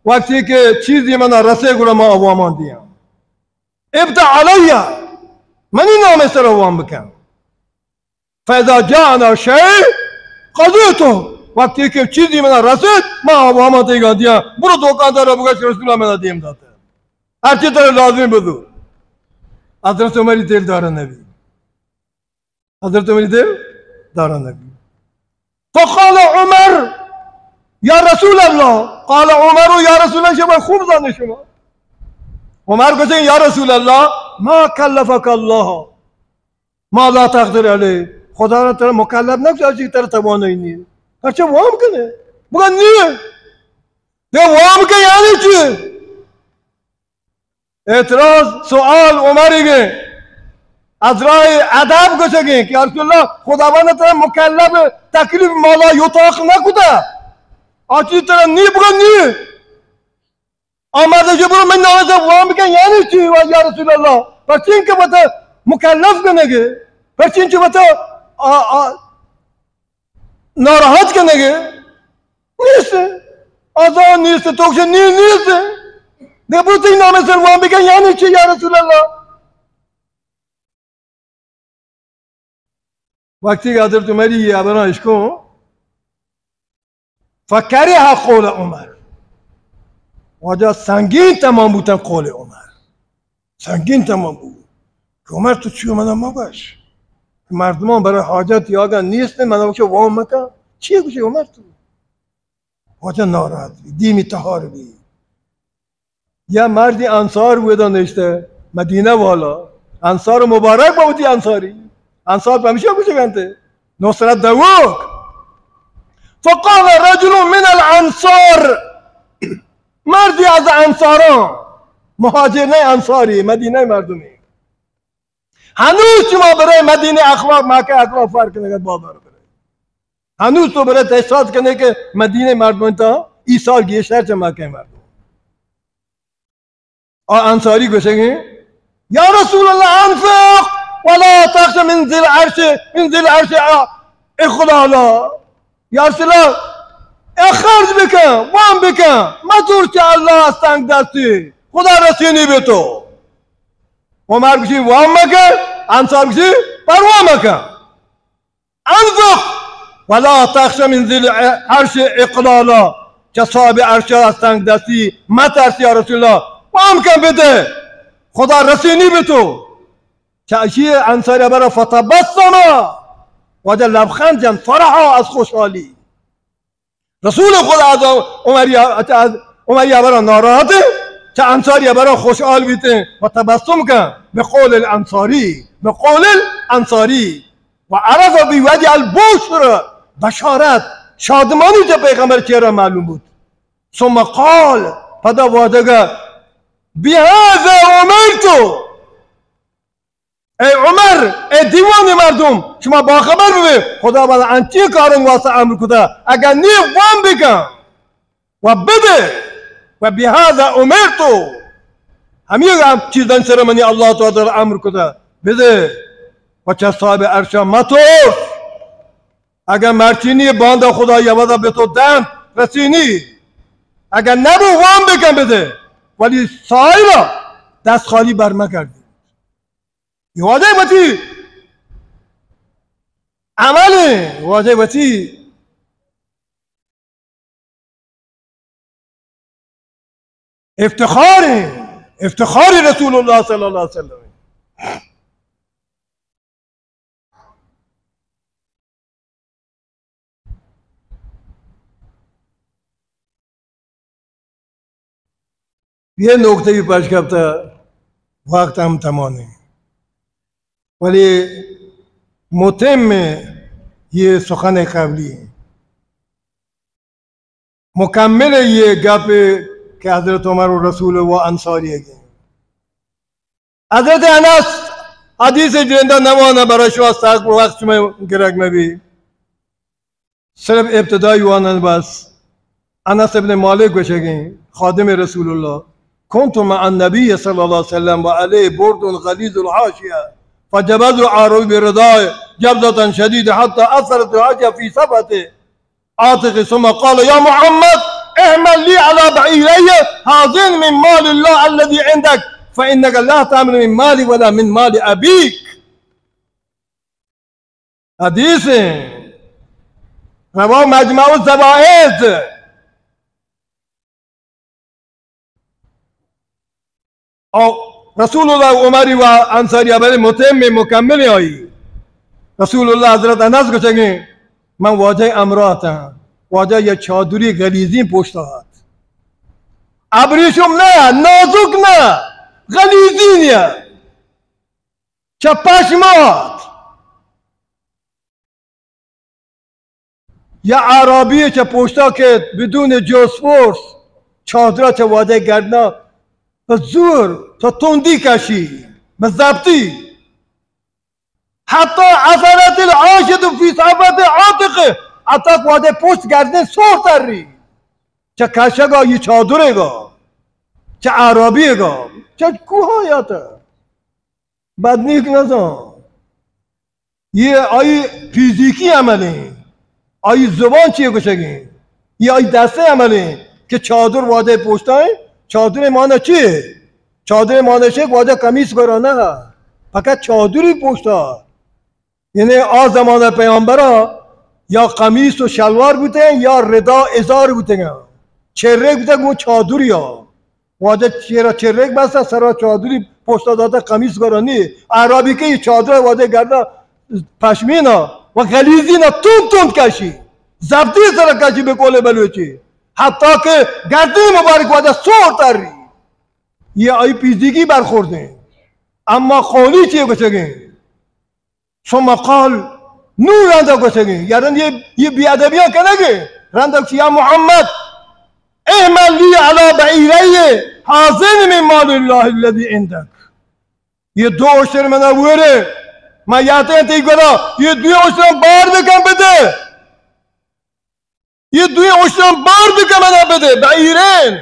وقتی کہ چیزی منا رسے گڑا ما وامان دیاں۔ ابتع علی، منی نام سرا وام بکن۔ فاذا جاءنا شیء قضیته، وقتی کہ چیزی منا رسیت، ما وامان تئی گا دیاں۔ برو دکاندار بگش رسول اللہ منا دیم داتا۔ ہرچی ترا لازم بزور۔ حضرت عمری دل دارا نبی۔ حضرت عمری دل دارا نبی۔ فقال عمر، یا رسول اللہ، قال عمر، یا رسول اللہ، شما خوب زانے شما۔ عمر گوشے، یا رسول اللہ، ما کلفک اللہ ما لا تقدر علیہ، خدا را ترا مکلف نہ کتا، چی ترا توانائی نی۔ اچھا وام کنے؟ بگا نی۔ دے وام کے یعنی چی؟ اعتراض، سوال عمر گے۔ از راہ ادب گوشگیں کہ یا رسول اللہ، خداوند ترا مکلف تکلیف ما لا یطاق نہ کتا۔ آ چیز ترا نی، بگا نی۔ آ مرد گوشی، برو من نام سرا وام بکن، یعنی چی؟ یا رسول اللہ، پرچین کہ وتا مکلف کنگے، پرچین کہ وتا آ، آ، ناراحت کنگے؟ نیست۔ آزان نیست، تو گوشی نی، نیست۔ دے برو تئی نام سرا وام بکن، یعنی چی یا رسول اللہ؟ وقتی کہ حضرت عمری یہ حبراں اشکوں، فکرہ قول عمر، واجہ سنگین تمام بوتن قول عمر، سنگین تمام بوت کہ عمر تو چیو منا مگوش، مردمان برای حاجت یاگا نیست، منا گوشے وام مکن، چی گوشے عمر تو؟ واجہ ناراحت بی، دیمی تہار بی۔ یا مردی انصار ودا نشتہ، مدینہ والا۔ انصار مبارک با وتی انصاری۔ انصار پمیشا گوشگ انت، نصرت دوک۔ فقال رجل من الانصار، مردی از انصاران، مہاجر نہ، انصاری، مدینہ مردمی۔ ہنوز شما برای مدینہ اخلاق، مکہ اخلاق فرق نگت بابر برای۔ ہنوز تو برے تحساس کنے کہ مدینہ مردم تا ای سال گیشتر چہ مکہ مردم۔ آ انصاری گوشگیں، یا رسول اللہ، انفق ولا تخش من ذی العرش، من ذی العرش اقلالا۔ یا رسول اللہ، اے خرچ بکن، وام بکن، مترس چہ اللہ از تنگ دستی، خدا رسینی بہ تو۔ عمر گوشی، وام مکن، انصار گوشی، پرواہ مکن۔ انفق ولا تخش من ذی العرش اقلالا، چہ صاحب عرش از تنگ دستی مترس یا رسول اللہ، وام کن بدے، خدا رسینی بہ تو۔ چہ اشی انصاری برا فتبسم، واجہ لبخند جن، فرحا، از خوشحالی۔ رسول خدا از عمری، از عمری برا ناراحت، چہ انصاری برا خوشحال بیتے و تبسم کن، بقول الانصاری، بقول الانصاری۔ و عرف بوجه البشر، بشارت، شادمانی چہ پیغمبر چہرہ معلوم بود۔ ثم قال، پدا واجہ گا، بهذا امرت۔ اے عمر، اے دیوانی مردم، شما باخبر ببے، خداوند انچیں کارانی واسطہ امر کتا، اگر نی وام بکن۔ و بدے، و بهذا امرت، ہمیں ہم چیزانی سر منی اللہ تعالی امر کتا، بدے، و چہ صاحب عرشا مترس۔ اگر مرچینی باندا خدا یوازا بہ تو دنت رسینی، اگر نبو وام بکن بدے، ولی سائلا دست خالی برمگردی۔ یہ واجہ وتی عمل ہیں، واجہ وتی افتخار ہیں، افتخار رسول اللہ صلی اللہ علیہ وسلم۔ یہ نکتہ بھی پش کپتا، وقت ہم تمام ہے، ولی متم یہ سخن قبلی ہیں۔ مکمل یہ گپ کہ حضرت عمر و رسول و انصاری گئے۔ حضرت انس حدیث جندا نوانا برای شما ساق وقت شما گرگ مبی۔ صرف ابتدائی وانن بس۔ انس ابن مالک گوشگیں، خادم رسول اللہ، كنت مع النبي صلى الله عليه وسلم وعليه برد غليظ الحاشية، فجبذ الأعرابي بردائه جبذة شديدة حتى أثرت الحاشية في صفحة عاتقه، ثم قال: يا محمد، احمل لي على بعيري هذين من مال الله الذي عندك، فإنك لا تحمل من مالي ولا من مال أبيك. حدیث ایں، روا مجمع الزوائد۔ او رسول اللہ عمری و انصاری ابر متم مکمل آئی۔ رسول اللہ حضرت انس گوشگیں، من واجہ امرات ہاں، واجہ یا چادری غلیظیں پوشتا ات۔ ابریشم نہ، نازک نہ، غلیظیں یا چہ پشمات۔ یا اعرابی چہ پوشتا کہ بدون جوس فورس چادرا چہ وادے گردنا بہ زور، تو تندی کشی، بہ ضبطی۔ حتی اثرت الحاشیة فی صفحة عاتقه، حتی وادے پوشت گردن سور تری۔ چہ کشگا، یہ چادرے گا، چہ اعرابی گا، چہ کوہا یا تا۔ بد نیک نزان۔ یہ آئی فیزیکی عمل ہیں، آئی زبان چی گوشگیں، یہ آئی دستے عمل ہیں کہ چادر وادے پوشتا ہیں۔ چادر مانا چی ہے؟ چادر مانا چی؟ وادے قمیص گرا نہ، فقط چادری پوشتا۔ یعنی آ زمانہ پیامبرا یا قمیص و شلوار بوتے ہیں یا ردا ازار بوتے ہیں، چرے بوتے گوں چادری آ۔ واجہ چیرا چریک بستا، سرا چادری پوشتا داتا، قمیص گورا نی۔ اعرابی کہ یہ چادر واجہ گردا پشمینا و غلیظینا تند تند کشی، زبدی سرا کشی بہ قول بلوچی، حتی کہ گردن مبارک واجہ سور تری۔ یہ آئی فیزیکی برخوردیں۔ اما قولی چی گوشگیں؟ ثم قال، نوں رندا گوشگیں، یا رند یہ، یہ بے ادبیاں کنگے، رندا گوشی، یا محمد، احمل لی علی بعیری هذین من مال الله الذی عندک۔ یہ دو اشتر منا ویرے، ما یاتیں تی گورا، یہ دوی اشتر بار بکن بدے۔ یہ دوئیں اشتراں بار بکن منا بدے، بعیرین،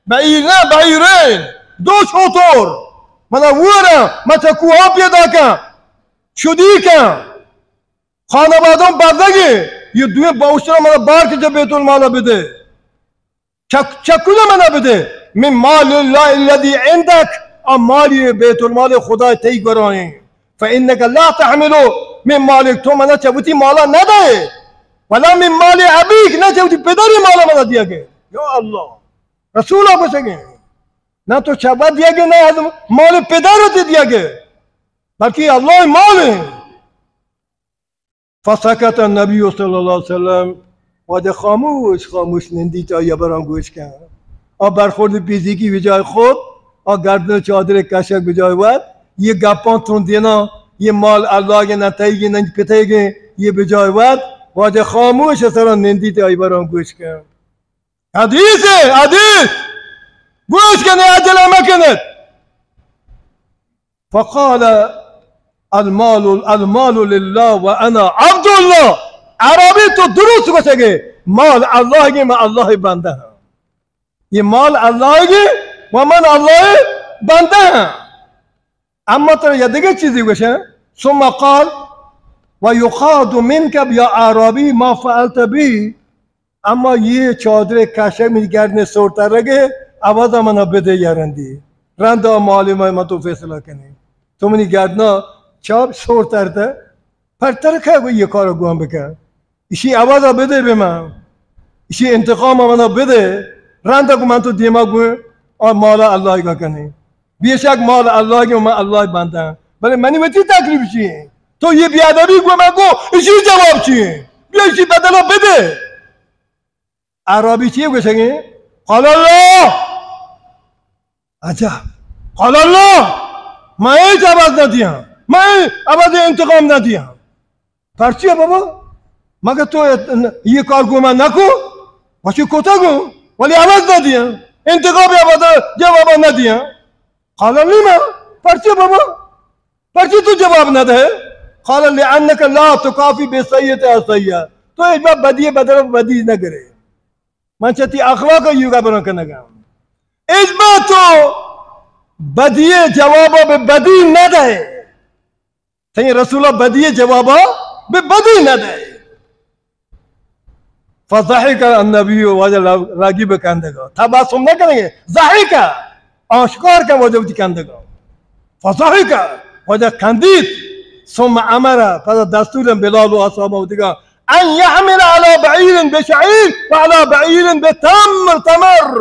بعیر نہ، بعیرین، دو شتر، منا وراں، ما چہ کوہاں پیدا کن، شدی کن، خانواداں بزگیں، یہ دوئیں با اشتراں منا بار کن چہ بیت المالا بدے۔ چک-، چکل منا بدے، من مال الله الذی عندک، آ مالی بیت المال خدا تئی گورائیں۔ فإنک لا تحمل من مالک، تو منا چہ وتی مالا نہ دئے، ولا من مال ابیک، نہ چہ وتی پدری مالا منا دیگے۔ یا اللہ، رسولا گوشگے، نہ تو چہ وت دیگے، نہ از مال پدر تی دیگے، بلکہ اللہ مال ہیں۔ فسکت النبی صلی اللہ علیہ وسلم، واجہ خاموش خاموش نندیت، آئی ہبراں گوش کن۔ آ برخورد فیزیکی بجای خود، آ گردن چادر کشگ بجای وت، یہ گپاں تندینا، یہ مال اللہ گے نہ تئی گے نہ پتے گے، یہ بجای وت، واجہ خاموش سرا نندیت، آئی ہبراں گوش کن۔ حدیث ہے، حدیث۔ گوش کنے، عجلہ مکنے۔ فقال: المال، المال لله وأنا عبد الله. عربی تو درست گوشگے، مال اللہ گے، من اللہ بندہ ہاں۔ یہ مال اللہ گے و من اللہ بندہ ہاں۔ اما ترا یا دگہ چیزی گوشاں، ثم قال: ويقاد منك يا أعرابي ما فعلت به. اما یہ چادر کشگ منی گردن سور ترگے، عوضا منا بدے یا رندی۔ رندا معلوم ہے، من تو فیصلہ کنی۔ تو منی گردنا چا سور ترتا، پر ترکا گو یہ کارا گوان بکن۔ اشی عوضا بدے بہ من۔ اشی انتقام منا بدے۔ رندا گو من تو دیما گو، اور مالا اللہ گا کنی۔ بے شک مال اللہ گے، من اللہ بندہ ہاں۔ بلے منی وتی تکلیف چی ہیں؟ تو یہ بے ادبی گو، من گو، اشی جواب چی ہیں؟ بیا اشی بدلا بدے۔ اعرابی چی گوشگیں؟ قال الله۔ عجب۔ قال الله۔ من ہچ عوض نہ دیاں۔ من عوض انتقام نہ دیاں۔ پرچی بابا؟ مگہ تو یہ کار گو من نہ کو؟ وشی کوتا گو؟ ولی عوض نہ دیاں۔ انتقام عوض جواب نہ دیاں۔ قال لما؟ پرچی بابا؟ پرچی تو جواب نہ دے؟ قال لأنك لا تكافئ بالسيئة السيئة. تو ہچبر بدی بدل بدی نہ گرے. من چہ تئی اخلاق ءَ یوگا بران کنگا. ہچبر تو بدی جوابا بہ بدی نہ دے. تئی رسول ءَ بدی جوابا بہ بدی نہ دے. فضحك النبي، واجہ راگی بہ کندگا. تبسم نہ کنگے، ضحك، آشکار کن واجہ وتی کندگا. فضحك، واجہ کندیت. ثم أمر، پدا دستور دنت بلال و اصحابا وتیگا، أن يحمل على بعير بشعير وعلى بعير بتمر، تمر.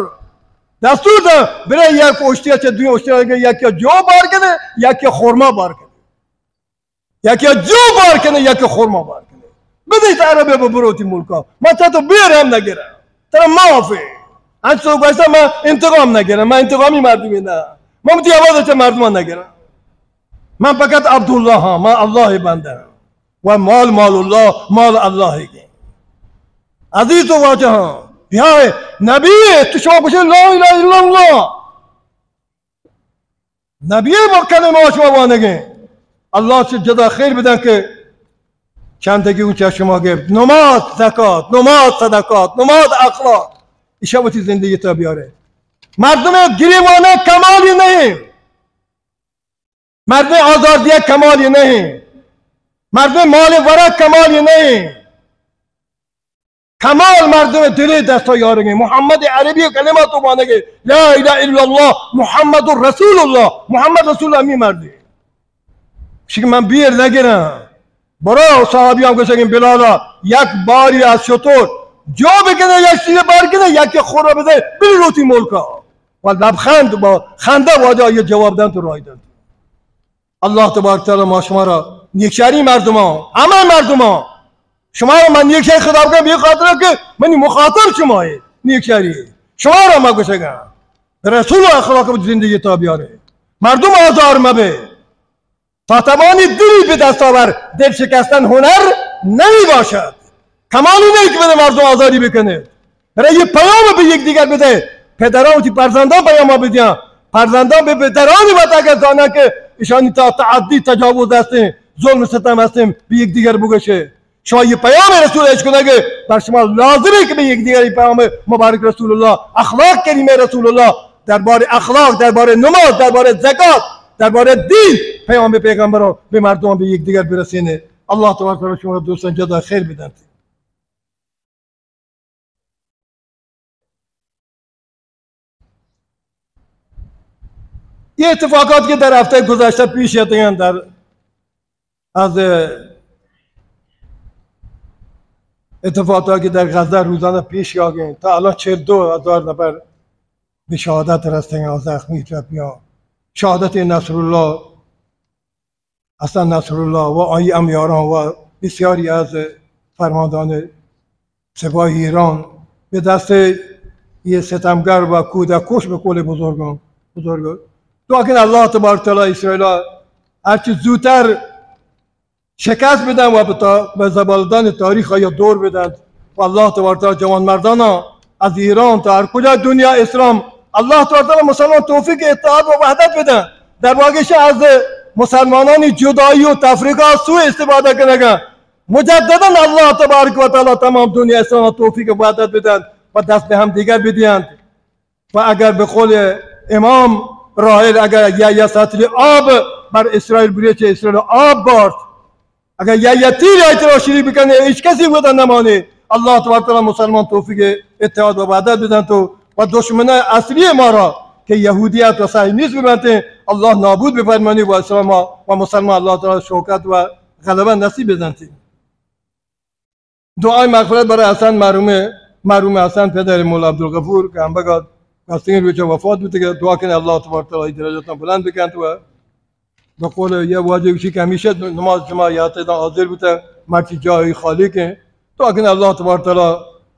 دستور دنت، برے یک اشتری چہ دوی اشتری، یکی جو بار کنے، یکی خرما بار کنے. یکی جو بار کنے، یکی خرما بار کنے. بدیت عربے بہ برو وتی ملکا. من چہ تو بیر ہم نہ گراں. ترا معاف ایں. انچو گوشتا من انتقام نہ گراں. من انتقامی مردمے نہ. من وتی عوضا چہ مردما نہ گراں. من فقط عبداللہ آں، من اللہ ءِ بندہ آں. و مال، مال اللہ، مال اللہ ءِ گیں. عزیز و واجہاں، یا نبی، تو شما گوشے لا الہ الا اللہ. نبی ءِ کلمہ شما وانگیں. اللہ چہ جزا خیر بدنت کہ چندگی اوں چہ شما گپت. نماز، زکات، نماز، صدقات، نماز، اخلاق. ایشا وتی زندگی تا بیارے. مردم گریوانہ کمالی نہیں. مردم آزار دیگ کمالی نہیں. مردم مال ورگ کمالی نہیں. کمال مردم دلے دستا یارگیں. محمد عربی کلمہ تو وانگے، لا الہ الا اللہ محمد رسول اللہ، محمد رسول اللہ ہمے مردے. شک من بیر نگراں. برو صحابیاں گوشگیں بلالا، یک باری از شتر جو بکنے، یک چیز بار کنے، یک خور بدے، بری روتی ملکا. و لبخند با خنده واجہ یہ جواب دنت و راہی دنت. اللہ تبارک تعالی ما شما را نیکچاری مردمان، ہمے مردمان، شما را من نیکچاری خطاب کنم، بہ خاطر کہ منی مخاطب شما ہے، نیکچاری شما را ما گوشگا، رسول اخلاق زندگی تا بیارے، مردم آزار مبے، تا توانی دلی بہ دست آور، دل شکستن ہنر نمی باشد. کمالی نہیں کہ بدے مردم آزاری بکنے. برای یہ پیام بہ یک دیگر بدے. پدران وتی فرزندان پیام بدیاں. فرزندان بہ پدرانی وت اگر زانن کہ اشانی تا تعدی تجاوز ہستیں، ظلم ستم ہستیں، بہ یک دیگر بگوشے. شما یہ پیام رسول اش کنگے، بر شما لازمے کہ بہ یک دیگر یہ پیام مبارک رسول اللہ، اخلاق کریم رسول اللہ، دربار اخلاق، دربار نماز، دربار زکات، دربار دین، پیام پیغمبران بہ مردمان بہ یک دیگر برسینے. اللہ تبارک و تعالی شما دوستان جزا خیر بدنت. یہ اتفاقات کہ در ہفتہ گذشتہ پیش آتگاں، در از اتفاقات کہ در غزہ روزانہ پیش آگیں، تا الان چہل دو ہزار نفر بہ شہادت رستگاں، زخمی ٹپیاں. شہادت نصراللہ، حسن نصراللہ و آئی ہمیاران و بسیاری از فرماندہان سپاہ ایران بہ دست یہ ستمگر و کودک کش بہ قول بزرگان، بزرگ. دعا کن اللہ تبارک تعالی اسرائیل ہرچی زودتر شکست بدن و بہ تا-، بہ زبالدان تاریخ آیا دور بدن. و اللہ تبارک تعالی جوان مردانا از ایران تا ہر کجا دنیا اسلام، اللہ تبارک تعالی مسلمان توفیق اتحاد و وحدت بدن. در واقع از مسلمانانی جدایی و تفرقہ سوء استفادہ کنگا. مجدداً اللہ تبارک و تعالی تمام دنیا اسلام توفیق و وحدت بدن و دست بہ ہم دیگر بدیند. و اگر بہ قول امام راحل، اگر یا، یا سطل آب بر اسرائیل بریچے، اسرائیل آب بارت، اگر یا، یا تیر آئی ترا شری بکنے، ہیچ کسی ودا نمانے. اللہ تبارک و تعالی مسلمان توفیق اتحاد و وحدت بدنت و، و دشمن اصلی ما را کہ یہودیت و صہیونیسم بنتے، اللہ نابود بفرمانی و اسلام و مسلمان اللہ تعالی شوکت و غلبہ نصیب بدنتی. دعای مغفرت برای حسن، مرحوم، مرحوم حسن پدر مولا عبدالغفور کہ ہمبگا گستگیں روچا وفات بوتگ. دعا کنیں اللہ تبارک و تعالی درجاتاں بلند بکنت و بہ قول یہ واجہ گوشی کہ ہمیشہ نماز جماع یات داں حاضر بوتہ، مرچی جاہی خالی کن. دعا کنیں اللہ تبارک و تعالی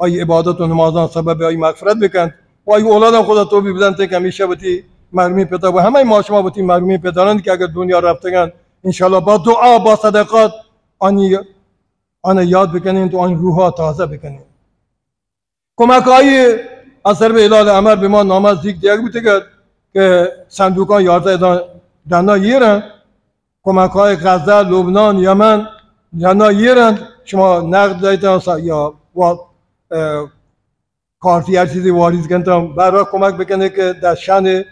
آئی عبادت و نمازاں سبب آئی مغفرت بکنت و آئی اولاداں خدا توفیق بدنت کہ ہمیشہ وتی مرحومیں پتا و ہمے ما شما وتی مرحومیں پدران کہ اگر دنیا رفتگن، انشاءاللہ با دعا، با صدقات آنی آناں یاد بکنیں تو آنی روحا تازہ بکنیں. کمک آئی از طرف ہلال احمر بہ ما نامہ زیک دیگ بوتگ ات کہ صندوقاں یازدہ ہزار ڈنا ایر انت. کمک های غزه، لبنان، یمن، جنا ایرند، شما نقد دایتان سا-، یا وا-، اه، کارتی هر چیزی واریز کنتان، برای کمک بکنه که در شأن،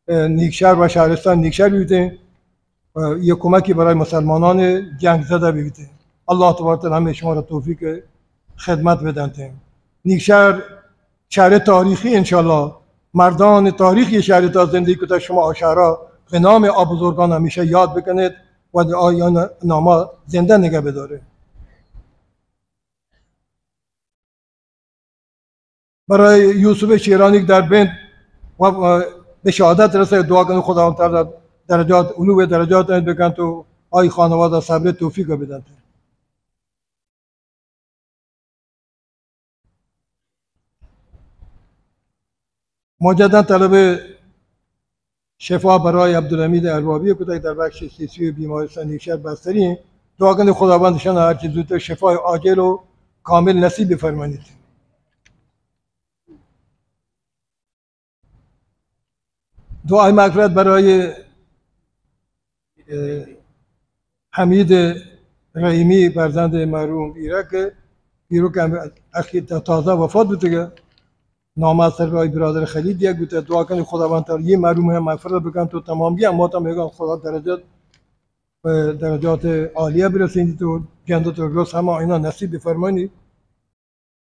اه، نیکشهر و شهرستان نیکشهر بیتین، اه، یه کمکی برای مسلمانان جنگ زده بیتین. الله تبارک و تعالی همه شما را توفیق خدمت بدنتین. نیکشهر شهر تاریخی، انشالله مردان تاریخی شهر تا زندگی کتا، شما آ شهرا به نام آ بزرگان همیشه یاد بکنید و آیان ناما زنده نگه بداره. برای یوسف شیرانی که در بند و، و به شهادت رسه، دعا کنید خداوند تعالی درجات، علو درجات بکنت و آی خانواده صبر توفیق بدنت. مجدداً طلب شفا برای عبدالحمید اربابی کتگ در بخش سی‌سی بیمارستان نیکشهر بستری. دعا کنید خداوند شان هر چیز زودتر شفای عاجل و کامل نصیب بفرمانید. دعای مغفرت برای، اه، حمید رحیمی، فرزند مرحوم ایرک، ایرک هم اخی تا-، تازه وفات بوتگه. نامه از طرف آی برادر خلیل دیگ بوته. دعا کنید خداوند تعالی یه مرحوم هم مغفرت بکنت و تمامی اموات هم میگن خدا درجات، اه، درجات عالیه برسینیت و جنت الفردوس همه اینا نصیب بفرمانیت.